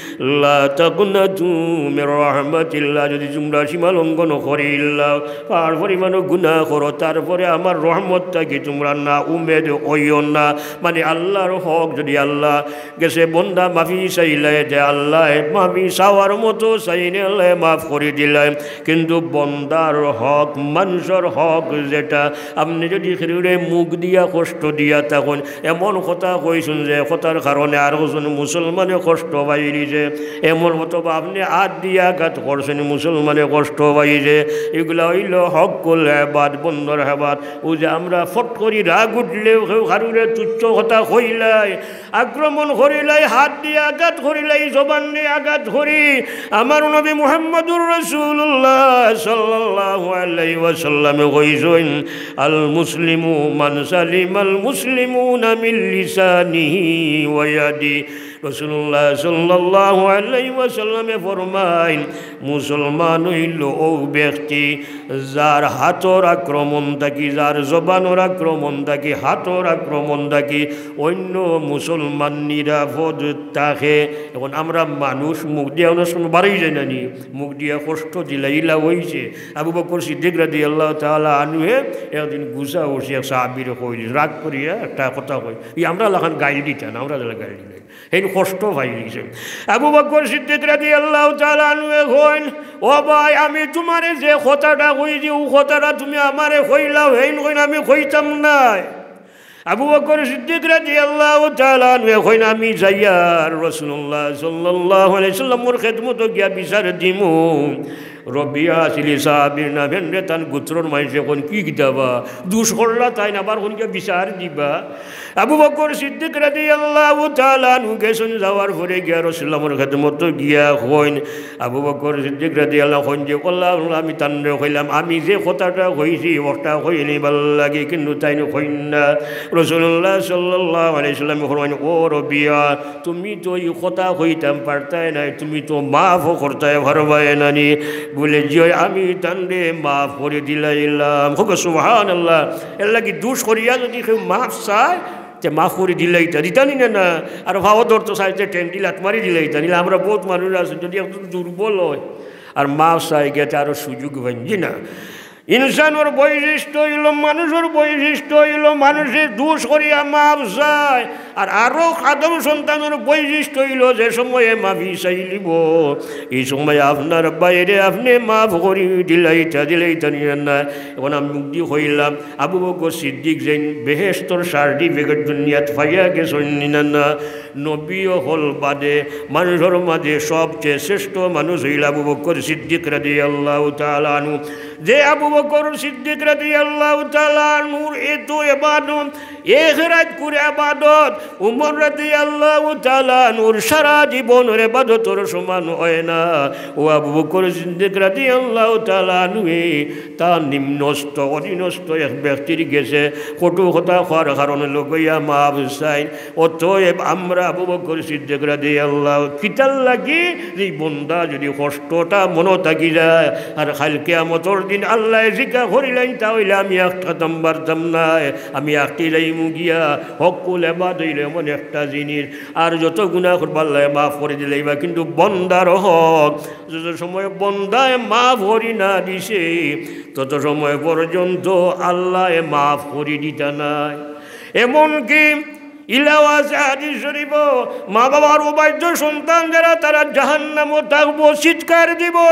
লা তাকনাতু মির রাহমাতিল্লাহ।" যুদি তুমরা সীমা লঙ্ঘন করিলাও, পাহাড় পরিমাণও গুনাহ করো, তারপরে আমার রহমত থাকি তুমরা না উমেদ অইও না। মানে আল্লার হক যুদি আল্লার গেছে বন্দা মাফি চাইলে দে, আল্লায় মাফি চাওয়ার মতো চাইলে আল্লায় মাফ করি দিলায়। কিন্তু বন্দার হক, মানষর হক যেটা, আপনে যুদি কেউরে মুখ দিয়া কষ্ট দিয়া থাকইন, এমন কথা কইছইন যে কথার কারণে আরকজন মুসলমানে কষ্ট পাইলিছে, এমন অথবা আপনে আত দিয়া আঘাত করছইন, মুসলমানে কষ্ট পাইছে, ইগুলা অইলো হক্কুল ইবাদ, বন্দার হক। অউ যে আমরা ফট করি রাগ উঠলেও কেউ কারুরে তুচ্ছ কথা কইলাই, আক্রমণ করিলাই, হাত দিয়া আঘাত করিলাই, জবান দিয়া আঘাত করি। আমার নবী মুহাম্মদুর রাসূলুল্লাহ সাল্লাল্লাহু আলাইহি ওয়াসাল্লামে কইছইন, "আল মুসলিমু মান সালিমাল মুসলিমুনা মিন লিসানিহি ওয়া ইয়াদিহি।" রাসূলুল্লাহ সাল্লাল্লাহু আলাইহি ওয়াসাল্লামে ফরমাইন, মুসলমান অইলো অউ ব্যক্তি, যার হাতর আক্রমণ থাকি, যার জবানর আক্রমণ থাকি, হাতর আক্রমণ থাকি অইন্য মুসলমান নিরাপদ থাকে। এখন আমরা মানুষ মুখ দিয়া অনেক সময় বারই যায় না নি, মুখ দিয়া কষ্ট দিলাইলা অইছে। আবু বকর সিদ্দিক রাদিয়াল্লাহু তাআলা আনহুয়ে একদিন গুসা উঠি এক সাহাবীরে কইল, রাগ করিয়া একটা কথা কই, ই আমরা লাখান গাইল দিতা না, আমরা যেলা গাইল দিলাই। হেইন কষ্ট পাইলিছে। আবু বকর সিদ্দিক রাদিয়াল্লাহু তাআলা আনহুয়ে কইন, "ও ভাই, আমি তুমারে যে কথাটা কইছি, অউ কথাটা তুমি আমারে কইলাও।" হেইন কইন, "আমি কইতাম নায়।" আবু বকর সিদ্দিক রাদিয়াল্লাহু তাআলা আনহুয়ে কইন, "আমি যাইয়ার রাসূলুল্লাহ সাল্লাল্লাহু আলাইহি ওয়াসাল্লামর খেদমতো গিয়া বিচার দিমু।" রবিয়া আছিল ই সাহাবীর নাম, হেনরে তান গোত্রর মানষে কইন, "কি কিতাবা, দুষ করলা তাইন, আবার কইন গিয়া বিচার দিবা?" আবু বকর সিদ্দিক রাদিয়াল্লাহু তাআলা আনহু গেছইন, যাওয়ার পরে গিয়া রাসূলুল্লাহর খেদমতো গিয়া কইন, আবু বকর সিদ্দিক রাদিয়াল্লাহু কইন যে, "আল্লাহ, আল্লাহ, আমি তানরে কইলাম, আমি যে কথাটা কইছি, ওটা কইলিবার লাগি, কিন্তু তাইন কইন না।" রাসূলুল্লাহ সাল্লাল্লাহু আলাইহি ওয়াসাল্লাম ফরমাইন, "ও রবিয়া, তুমি তো ই কথা কইতাম পারতায় নায়, তুমি তো মাফও করতায় পারবায় না নি?" বলে, "জি অয়, আমি তানরে মাফ করি দিলাইলাম।" কউক্কা সুবহানাল্লাহ। এরলাগি দুষ করিয়া যুদি কেউ মাফ চায়, তে মাফ করি দিলাইতা, দিতা নি না, না? আর পাও ধরতো চাইতে ঠেংদি লাত মারি দিলাইতা, নিলে আমরা বউত মানুষ আছি, যুদি একজন দুর্বল অয় আর মাফ চায় গিয়া, তে আরো সুযোগ পাইন, জি না? ইনসানর বৈশিষ্ট্য অইলো, মানুষর বৈশিষ্ট্য অইলো, মানুষে দুষ করিয়া মাফ চায়। আর আরো আদম সন্তানর বৈশিষ্ট্য অইলো, যে সময়ে মাফি চাইলিবো, ই সময়ে আপনার ভাইরে আপনে মাফ করি দিলাইতা, দিলাইতা নি না? এখন আমি মুখদি কইলাম, আবু বকর সিদ্দিক যেইন বেহেশতর certificate দুনিয়াত পাইয়া গেছইন নি না? নবী অকল বাদে মানুষর মাঝে সবচেয়ে শ্রেষ্ঠ মানুষ অইলা আবু বকর সিদ্দিক রাদিয়াল্লাহু তাআলা আনহু। যে আবু বকর সিদ্দিক রাদিয়াল্লাহু তাআলা আনহুর এত ইবাদত, এক রাইত করে ইবাদত, উমর রাদিয়াল্লাহু তাআলা আনহুর সারা জীবনর ইবাদতর সমান অয় না। অউ আবু বকর সিদ্দিক রাদিয়াল্লাহু তাআলা আনহুয়ে তান নিম্নস্থ, অধীনস্থ এক ব্যক্তির গেছে কটু কথা কওয়ার কারণে লগে অইয়া মাফ চাইন। অতএব আমরা আবু বকর সিদ্দিক রাদিয়াল্লাহু, কিতার লাগি? যে বন্দা যুদি কষ্টটা মনো থাকি যায়, আর কাইল কিয়ামতর দিন আল্লায় জিকা করিলাইন, তা অইলে আমি এক কাদম বাড়তাম নায়, আমি আটকি যাইমু গিয়া। হক্কুল এবাদ অইলো এমন একটা জিনিস, আর যত গুনা করবা আল্লায় মাফ করি দিলাইবা, কিন্তু বন্দার হক, যত সময় বন্দায় মাফ করি না দিছে, তত সময় পর্যন্ত আল্লায় মাফ করি দিতা নায়। এমনকি ইলাও আছে হাদিস শরীফো, মা বাবার অবাধ্য সন্তান যারা, তারা জাহান্নামো থাকবো, চিৎকার দিবো,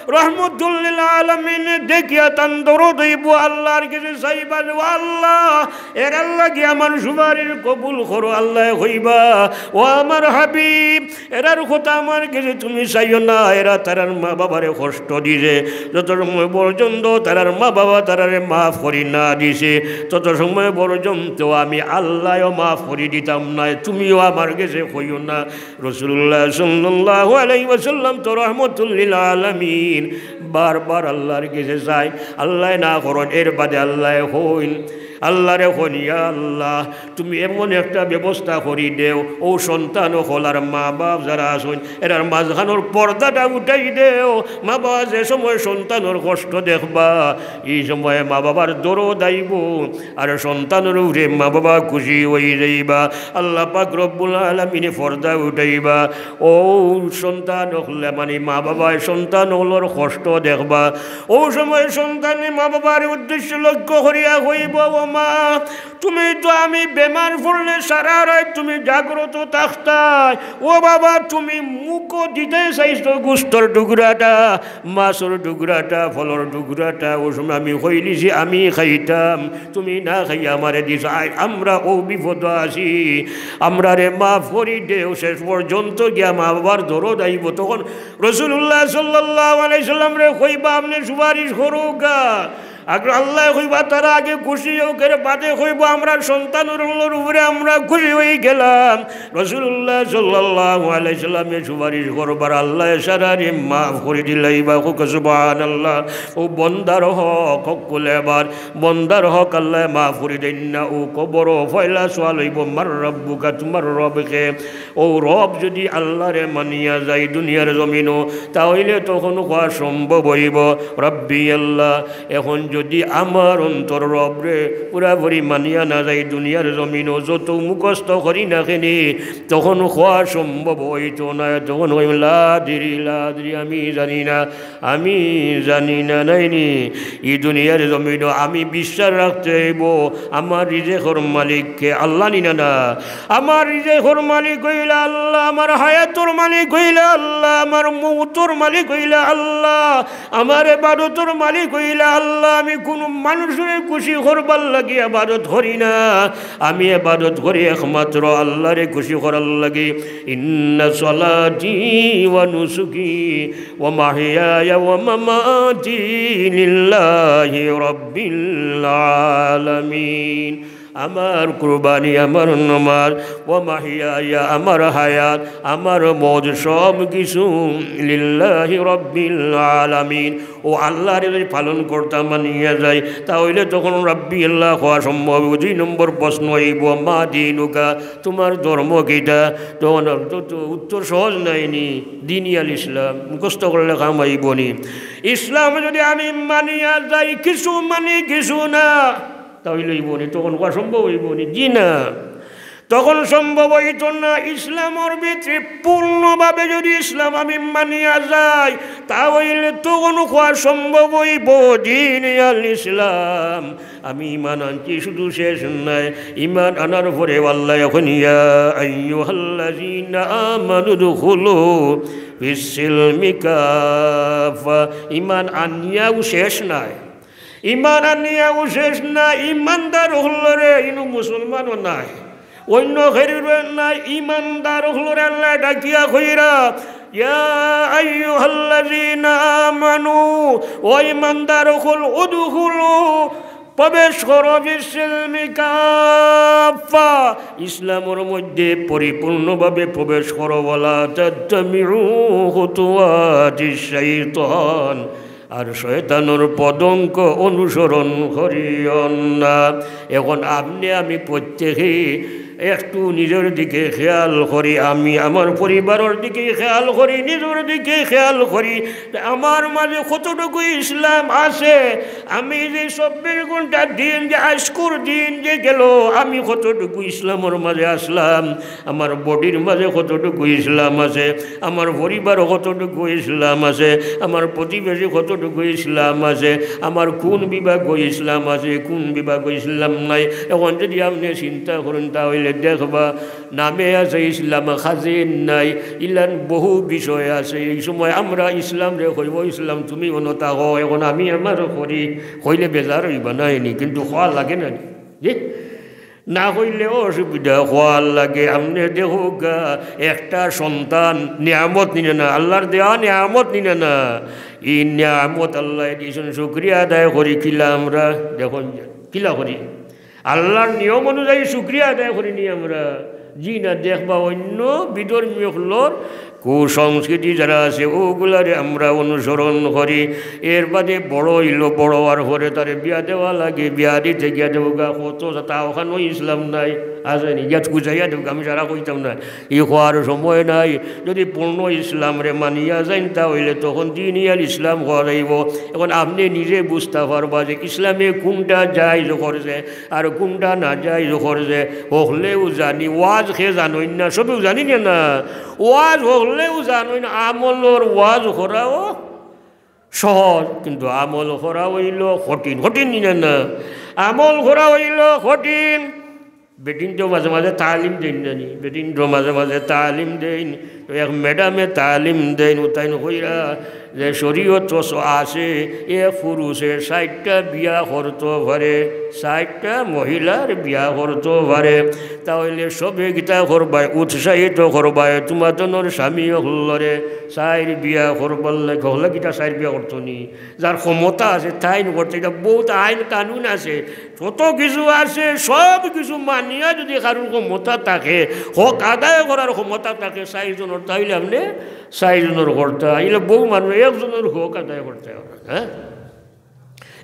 রহমতুল্লিল আলামিন দেখিয়া তান দরদ অইবো, আল্লার গেছে চাইবা যে, "ও আল্লাহ, এরার লাগি আমার সুপারিশ কবুল করো।" আল্লায় কইবা, "ও আমার হাবিব, এরার কথা আমার গেছে তুমি চাইও না, এরা তারার মা বাবারে কষ্ট দিছে। যত সময় পর্যন্ত তারার মা বাবা তারারে মাফ করি না দিছে, তত সময় পর্যন্ত আমি আল্লায়ও মাফ করি দিতাম নায়, তুমিও আমার গেছে কইও না।" রাসূলুল্লাহ সাল্লাল্লাহু আলাইহি ওয়াসাল্লাম তো রহমতুল্লিল আলামিন, বারবার আল্লার গেছে চাইন, আল্লায় না করইন, এর বাদে আল্লায় কইন, আল্লারে কইন, "ইয়া আল্লাহ, তুমি এমন একটা ব্যবস্থা করি দেও, অউ সন্তান অকলর মা বাপ যারা আছইন, এরার মাঝখানর পর্দাটা উঠাই দেও। মা বাবা যে সময় সন্তানর কষ্ট দেখবা, ই সময় মা বাবার দরদ আইবো, আর সন্তানর উপরে মা বাবা খুশি অই যাইবা।" আল্লাহ পাক রব্বুল আলামিনে পর্দা উঠাইবা। অউ সন্তান অকলে, মানে মা বাবায় সন্তান অকলর কষ্ট দেখবা। অউ সময় সন্তানে মা বাবার উদ্দেশ্য লক্ষ্য করিয়া কইবো, "ও মা, তুমি তো আমি বেমার পড়লে সারা রাইত তুমি জাগ্রত থাকতায়। ও বাবা, তুমি মুখো দিতে চাইছো গোস্তর টুকরাটা, মাছর টুকরাটা, ফলর টুকরাটা, অউ সময় আমি কইলিছি আমি খাইতাম, তুমি না খাইয়া আমারে দিছো। আই, আমরা অউ বিপদো আছি, আমরারে মাফ করি দেও।" শেষ পর্যন্ত গিয়া মা বাবার দরদ আইবো, তখন রাসূলুল্লাহ সাল্লাল্লাহু আলাইহি সাল্লামরে কইবা, "আপনে সুপারিশ করউক্কা।" আগে আল্লায় কইবা, তারা আগে খুশি অউক, এর বাদে কইবো, "আমরা সন্তানর উপরে আমরা খুশি অইগেলাম।" রাসূলুল্লাহ সাল্লাল্লাহু আলাইহি সাল্লামে সুপারিশ করবার, আল্লায় সারারে মাফ করি দিলাইবা। কউক্কা সুবহানাল্লাহ। অউ বন্দার হক, হক্কুল এবার বন্দার হক আল্লায় মাফ করি দেইন না। অউ কবরো পয়লা সওয়াল অইবো, "মান রাব্বুকা?" তুমার রব কে? অউ রব যুদি আল্লারে মানিয়া যায় দুনিয়ার জমিনো, তা অইলে তখন কওয়া সম্ভব অইবো, "রাব্বি আল্লাহ।" এখন যুদি আমার অন্তর রবরে পুরাপুরি মানিয়া না যায় দুনিয়ার জমিনো, যত মুখস্থ করি না কেনে, তখন কওয়া সম্ভব অইতো না। তখন কইমু, "লা আদরি, লা আদরি, আমি জানি না।" আমি জানি না, নায়নি? ই দুনিয়ার জমিনো আমি বিশ্বাস রাখতে অইবো, আমার রিজেকর মালিক কে? আল্লাহ নি না, না? আমার রিজেকর মালিক অইলা আল্লাহ, আমার হায়াতর মালিক অইলা আল্লাহ, আমার মউতর মালিক অইলা আল্লাহ, আমার এবাদতর মালিক অইলা আল্লাহ। আমি কুনু মানুষরে খুশি করবার লাগি এবাদত করি না, আমি এবাদত করি একমাত্র আল্লারে খুশি করার লাগি। ইন্না সলাতি ওয়া নুসুকি ওয়া মাহইয়ায়া ওয়া মামাতি লিল্লাহি রাব্বিল আলামিন। আমার কুরবানি, আমার নমাজ, ওয়া মাহইয়ায়া, আমার হায়াত, আমার মউত, সব কিছু লিল্লাহি রাব্বিল আলামিন। অউ আল্লারে যুদি পালন করতাম মানিয়া যায়, তা অইলে তখন রাব্বি আল্লাহ কওয়া সম্ভব। দুই নম্বর প্রশ্ন অইবো, "মা দীনুকা?" তুমার ধর্ম কিতা? তখন তো, তো উত্তর সহজ নায়নি, "দীনি আল ইসলাম", মুখস্থ করলে কাম অইবো নি? ইসলাম যুদি আমি মানিয়া যাই, কিছু মানি কিছু না, তা অইলে অইবো নি? তখন কওয়া সম্ভব অইবো নি? জি না। তখন সম্ভব অইতো না। ইসলামর ভিতরে পূর্ণভাবে যুদি ইসলাম আমি মানিয়া যাই, তা অইলে তখন কওয়া সম্ভব অইবো, "দীনি আল ইসলাম।" আমি ইমান আনছি, শুধু শেষ নায়, ইমান আনার পরে আল্লায় কইন, "ইয়া আইয়ুহাল্লাযীনা আমানু উদখুলু ফিস সিলমি কাফফা।" ইমান আনিয়াউ শেষ নায়, ইমান আনিয়াউ শেষ নায়। ইমানদার অকলরে, ইনো মুসলমানও নায়, অইন্য খেরুরে নায়, ইমানদার অকলরে আল্লায় ডাকিয়া কইরা, "ইয়া আইয়ুহাল্লাযীনা আমানু", ও ইমানদার অকল, "উদখুলু", প্রবেশ করো, "ফিস সিলমি কাফফা", ইসলামর মধ্যে পরিপূর্ণভাবে প্রবেশ করো, "ওয়ালা তাত্তাবিউ খুতুওয়াতিশ শাইতান", আর শয়তানর পদঙ্ক অনুসরণ করিও না। এখন আপনে আমি প্রত্যেকেই একটু নিজর দিকে খেয়াল করি, আমি আমার পরিবারর দিকে খেয়াল করি, নিজর দিকে খেয়াল করি, আমার মাঝে কতটুকু ইসলাম আছে। আমি যে চব্বিশ ঘন্টা দিন, যে আইজকুর দিন যে গেল, আমি কতটুকু ইসলামর মাঝে আছলাম, আমার বডির মাঝে কতটুকু ইসলাম আছে, আমার পরিবারো কতটুকু ইসলাম আছে, আমার প্রতিবেশী কতটুকু ইসলাম আছে, আমার কুন বিভাগো ইসলাম আছে, কুন বিভাগো ইসলাম নাই। এখন যুদি আপনে চিন্তা করইন, তা অইলে দেখবা, নামে আছে ইসলাম, কাজে নাই। ইলান বহু বিষয় আছে। এই সময় আমরা ইসলামরে কইবো, "ইসলাম, তুমি অনো থাকো, এখন আমি আমার করি", কইলে বেজার অইবা নায়নি? কিন্তু কওয়া লাগে না নি? জি? না কইলেও অসুবিধা, কওয়া লাগে। আপনে দেখউক্কা, একটা সন্তান নিয়ামত নি না, না? আল্লার দেওয়া নিয়ামত নি না, না? ই নিয়ামত আল্লায় দিছইন, শুকরিয়া আদায় করি কিলা আমরা? দেখইন, কিলা করি? আল্লার নিয়ম অনুযায়ী শুকরিয়া আদায় করি নি আমরা? জি না। দেখবা, অইন্য বিধর্মী অকলর কুসংস্কৃতি যারা আছে, অগুলারে আমরা অনুসরণ করি। এর বাদে বড় অইলো, বড় অওয়ার পরে তারে বিয়া দেওয়া লাগে, বিয়া দিতে গিয়া দেখউক্কা কত তা, অখানো ইসলাম নাই, আছে নি? গিয়া বুঝাইয়া দেখউক্কা, আমি সারা কইতাম না, ই কওয়ার সময় নাই। যুদি পূর্ণ ইসলামরে মানিয়া যাইন, তা অইলে তখন দীনি আল ইসলাম কওয়া যাইবো। এখন আপনে নিজে বুঝতা পারবা যে ইসলামে কুনটা জায়েজ করছে, আর কুনটা নাজায়েজ করছে। হকলেউ জানি, ওয়াজ কে জানইন না, সবেউ জানি না, না? ওয়াজ হকলেউ জানইন, আমলর ওয়াজ করাও সহজ, কিন্তু আমল করা অইলো কঠিন, কঠিন নি না, না? আমল করা অইলো কঠিন। বেটিনতেও মাঝে মাঝে তালিম দেইন না নি? বেটিনতেও মাঝে মাঝে তালিম দেইন। তো এক ম্যাডামে তালিম দেইন, উতাইন কইরা যে শরীয়ত আছে, এক পুরুষে ষাইটটা বিয়া করতো পারে, ষাইটটা মহিলার বিয়া করতো পারে। তা অইলে সবে কিতা করবায়, উৎসাহিত করবায় তুমার দনর স্বামী অকলরে চাইর বিয়া করবার লাগি। অকলে কিতা চাইর বিয়া করতো নি? যার ক্ষমতা আছে তাইন করতো। ইটা বউত আইন কানুন আছে, যত কিছু আছে, সব কিছু মানিয়া যদি কারোর ক্ষমতা থাকে, হক আদায় করার ক্ষমতা থাকে, চাইর জনর, তা অইলে আপনে চাইর জনর করতা। ইলা বউ মানুষ একজনর হক আদায় করতা পারইন, হ্যাঁ?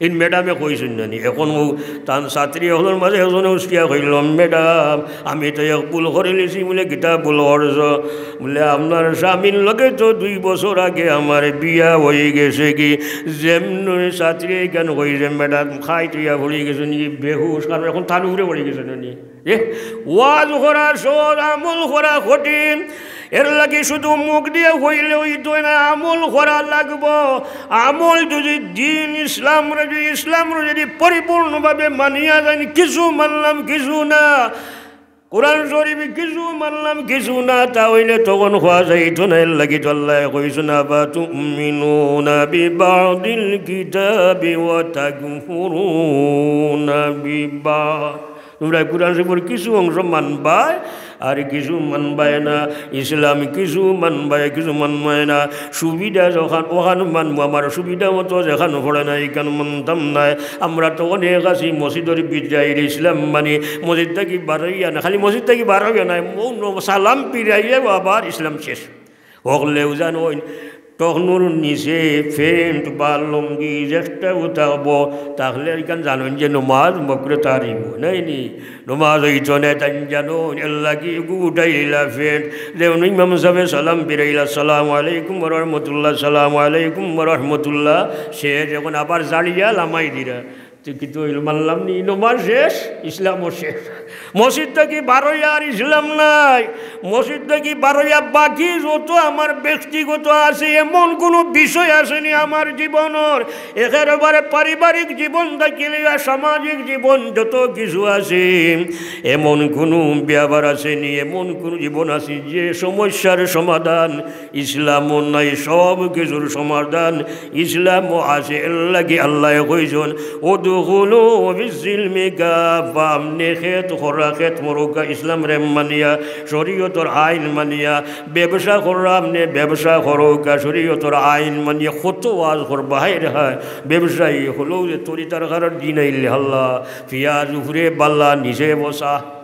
ইন ম্যাডামে কইছইন না নি? এখন অউ তান ছাত্রী অকলর মাঝে একজনে উঠিয়া কইলো, "ম্যাডাম, আমি তো এক ভুল করিলিছি।" বুলে, "কিতা ভুল করছো?" বুলে, "আপনার স্বামীর লগে তো দুই বছর আগে আমার বিয়া অইগেছেগি।" যেমনে ছাত্রীয়ে ইখান কইছে, ম্যাডাম খাইত অইয়া পড়িগেছইন নি, বেহুশ, কারণ এখন তান উপরে পড়িগেছে না নি। এ, ওয়াজ করা সহজ, আমল করা কঠিন। এরলাগি শুধু মুখ দিয়া কইলে অইতো না, আমল করা লাগবো। আমল যদি দিন ইসলামরে, যদি ইসলামরে যদি পরিপূর্ণভাবে মানিয়া যাইন, কিছু মানলাম, কিছু না, কোরআন শরীফ কিছু মানলাম, কিছু না, তা অইলে তখন কওয়া যাইতো না। এরলাগি তো আল্লায় কইছইন, "আফাতুমিনুনা বিবাদিল কিতাবি ওয়া তাকফুরুনা বিবাদ।" তুমরা কোরআন শরীফর কিছু অংশ মানবায় আর কিছু মানবায় না, ইসলাম কিছু মানবায়, কিছু মানবায় না। সুবিধা যখন অখান মানমু, আমার সুবিধা মতো যেখান পড়ে না, ইখান মানতাম নায়। আমরা তো অনেক আছি মসজিদর ভিতরে আইলে ইসলাম মানি, মসজিদ থাকি বারইয়া না, খালি মসজিদ থাকি বারইয়া নায়, মৌ ন-, সালাম ফিরাইয়া আবার ইসলাম শেষ। অকলেউ জানইন, টকনুর নিচে প্যান্ট বা লুঙ্গি যেটাউ থাকবো, তাইলে ইখান জানইন যে নমাজ মকরুহ তাহরিম, নায় নি? নমাজ অইতো নায়, তাইন জানইন, এরলাগি ইগু উঠাইলা প্যান্ট। যেমন ইমাম সাবে সালাম ফিরাইলা, "আসসালামু আলাইকুম ওয়া রাহমাতুল্লাহ, আসসালামু আলাইকুম ওয়া রাহমাতুল্লাহ", শেষ, এখন আবার জাড়িয়া লামাই দিরা। তো কিতা অইলো, মানলাম নি? নমাজ শেষ, ইসলামও শেষ। মসজিদ থাকি বারইয়া আর ইসলাম নাই। মসজিদ থাকি বারইয়া বাকি যত আমার ব্যক্তিগত আছে, এমন কুনু বিষয় আছে নি আমার জীবনর, একেবারে পারিবারিক জীবন থাকি লইয়া সামাজিক জীবন যত কিছু আছে, এমন কুনু ব্যাপার আছে নি, এমন কুনু জীবন আছে যে সমস্যার সমাধান ইসলামও নাই, সব কিছুর সমাধান ইসলামও আছে। এরলাগি আল্লায় কইছইন, "উদখুলু ফিস সিলমি কাফফা", আপনে খেত কররা, খেত করউক্কা ইসলামরে মানিয়া, শরীয়তর আইন মানিয়া, ব্যবসা কররা, আপনে ব্যবসা করউক্কা শরীয়তর আইন মানিয়া। কত ওয়াজ করবা, হায় রে হায়, ব্যবসায়ী অকলেও যে তরি তরকারির দিন আইলে হাল্লা, পিয়াজ উপরে বালা, নিচে বসা।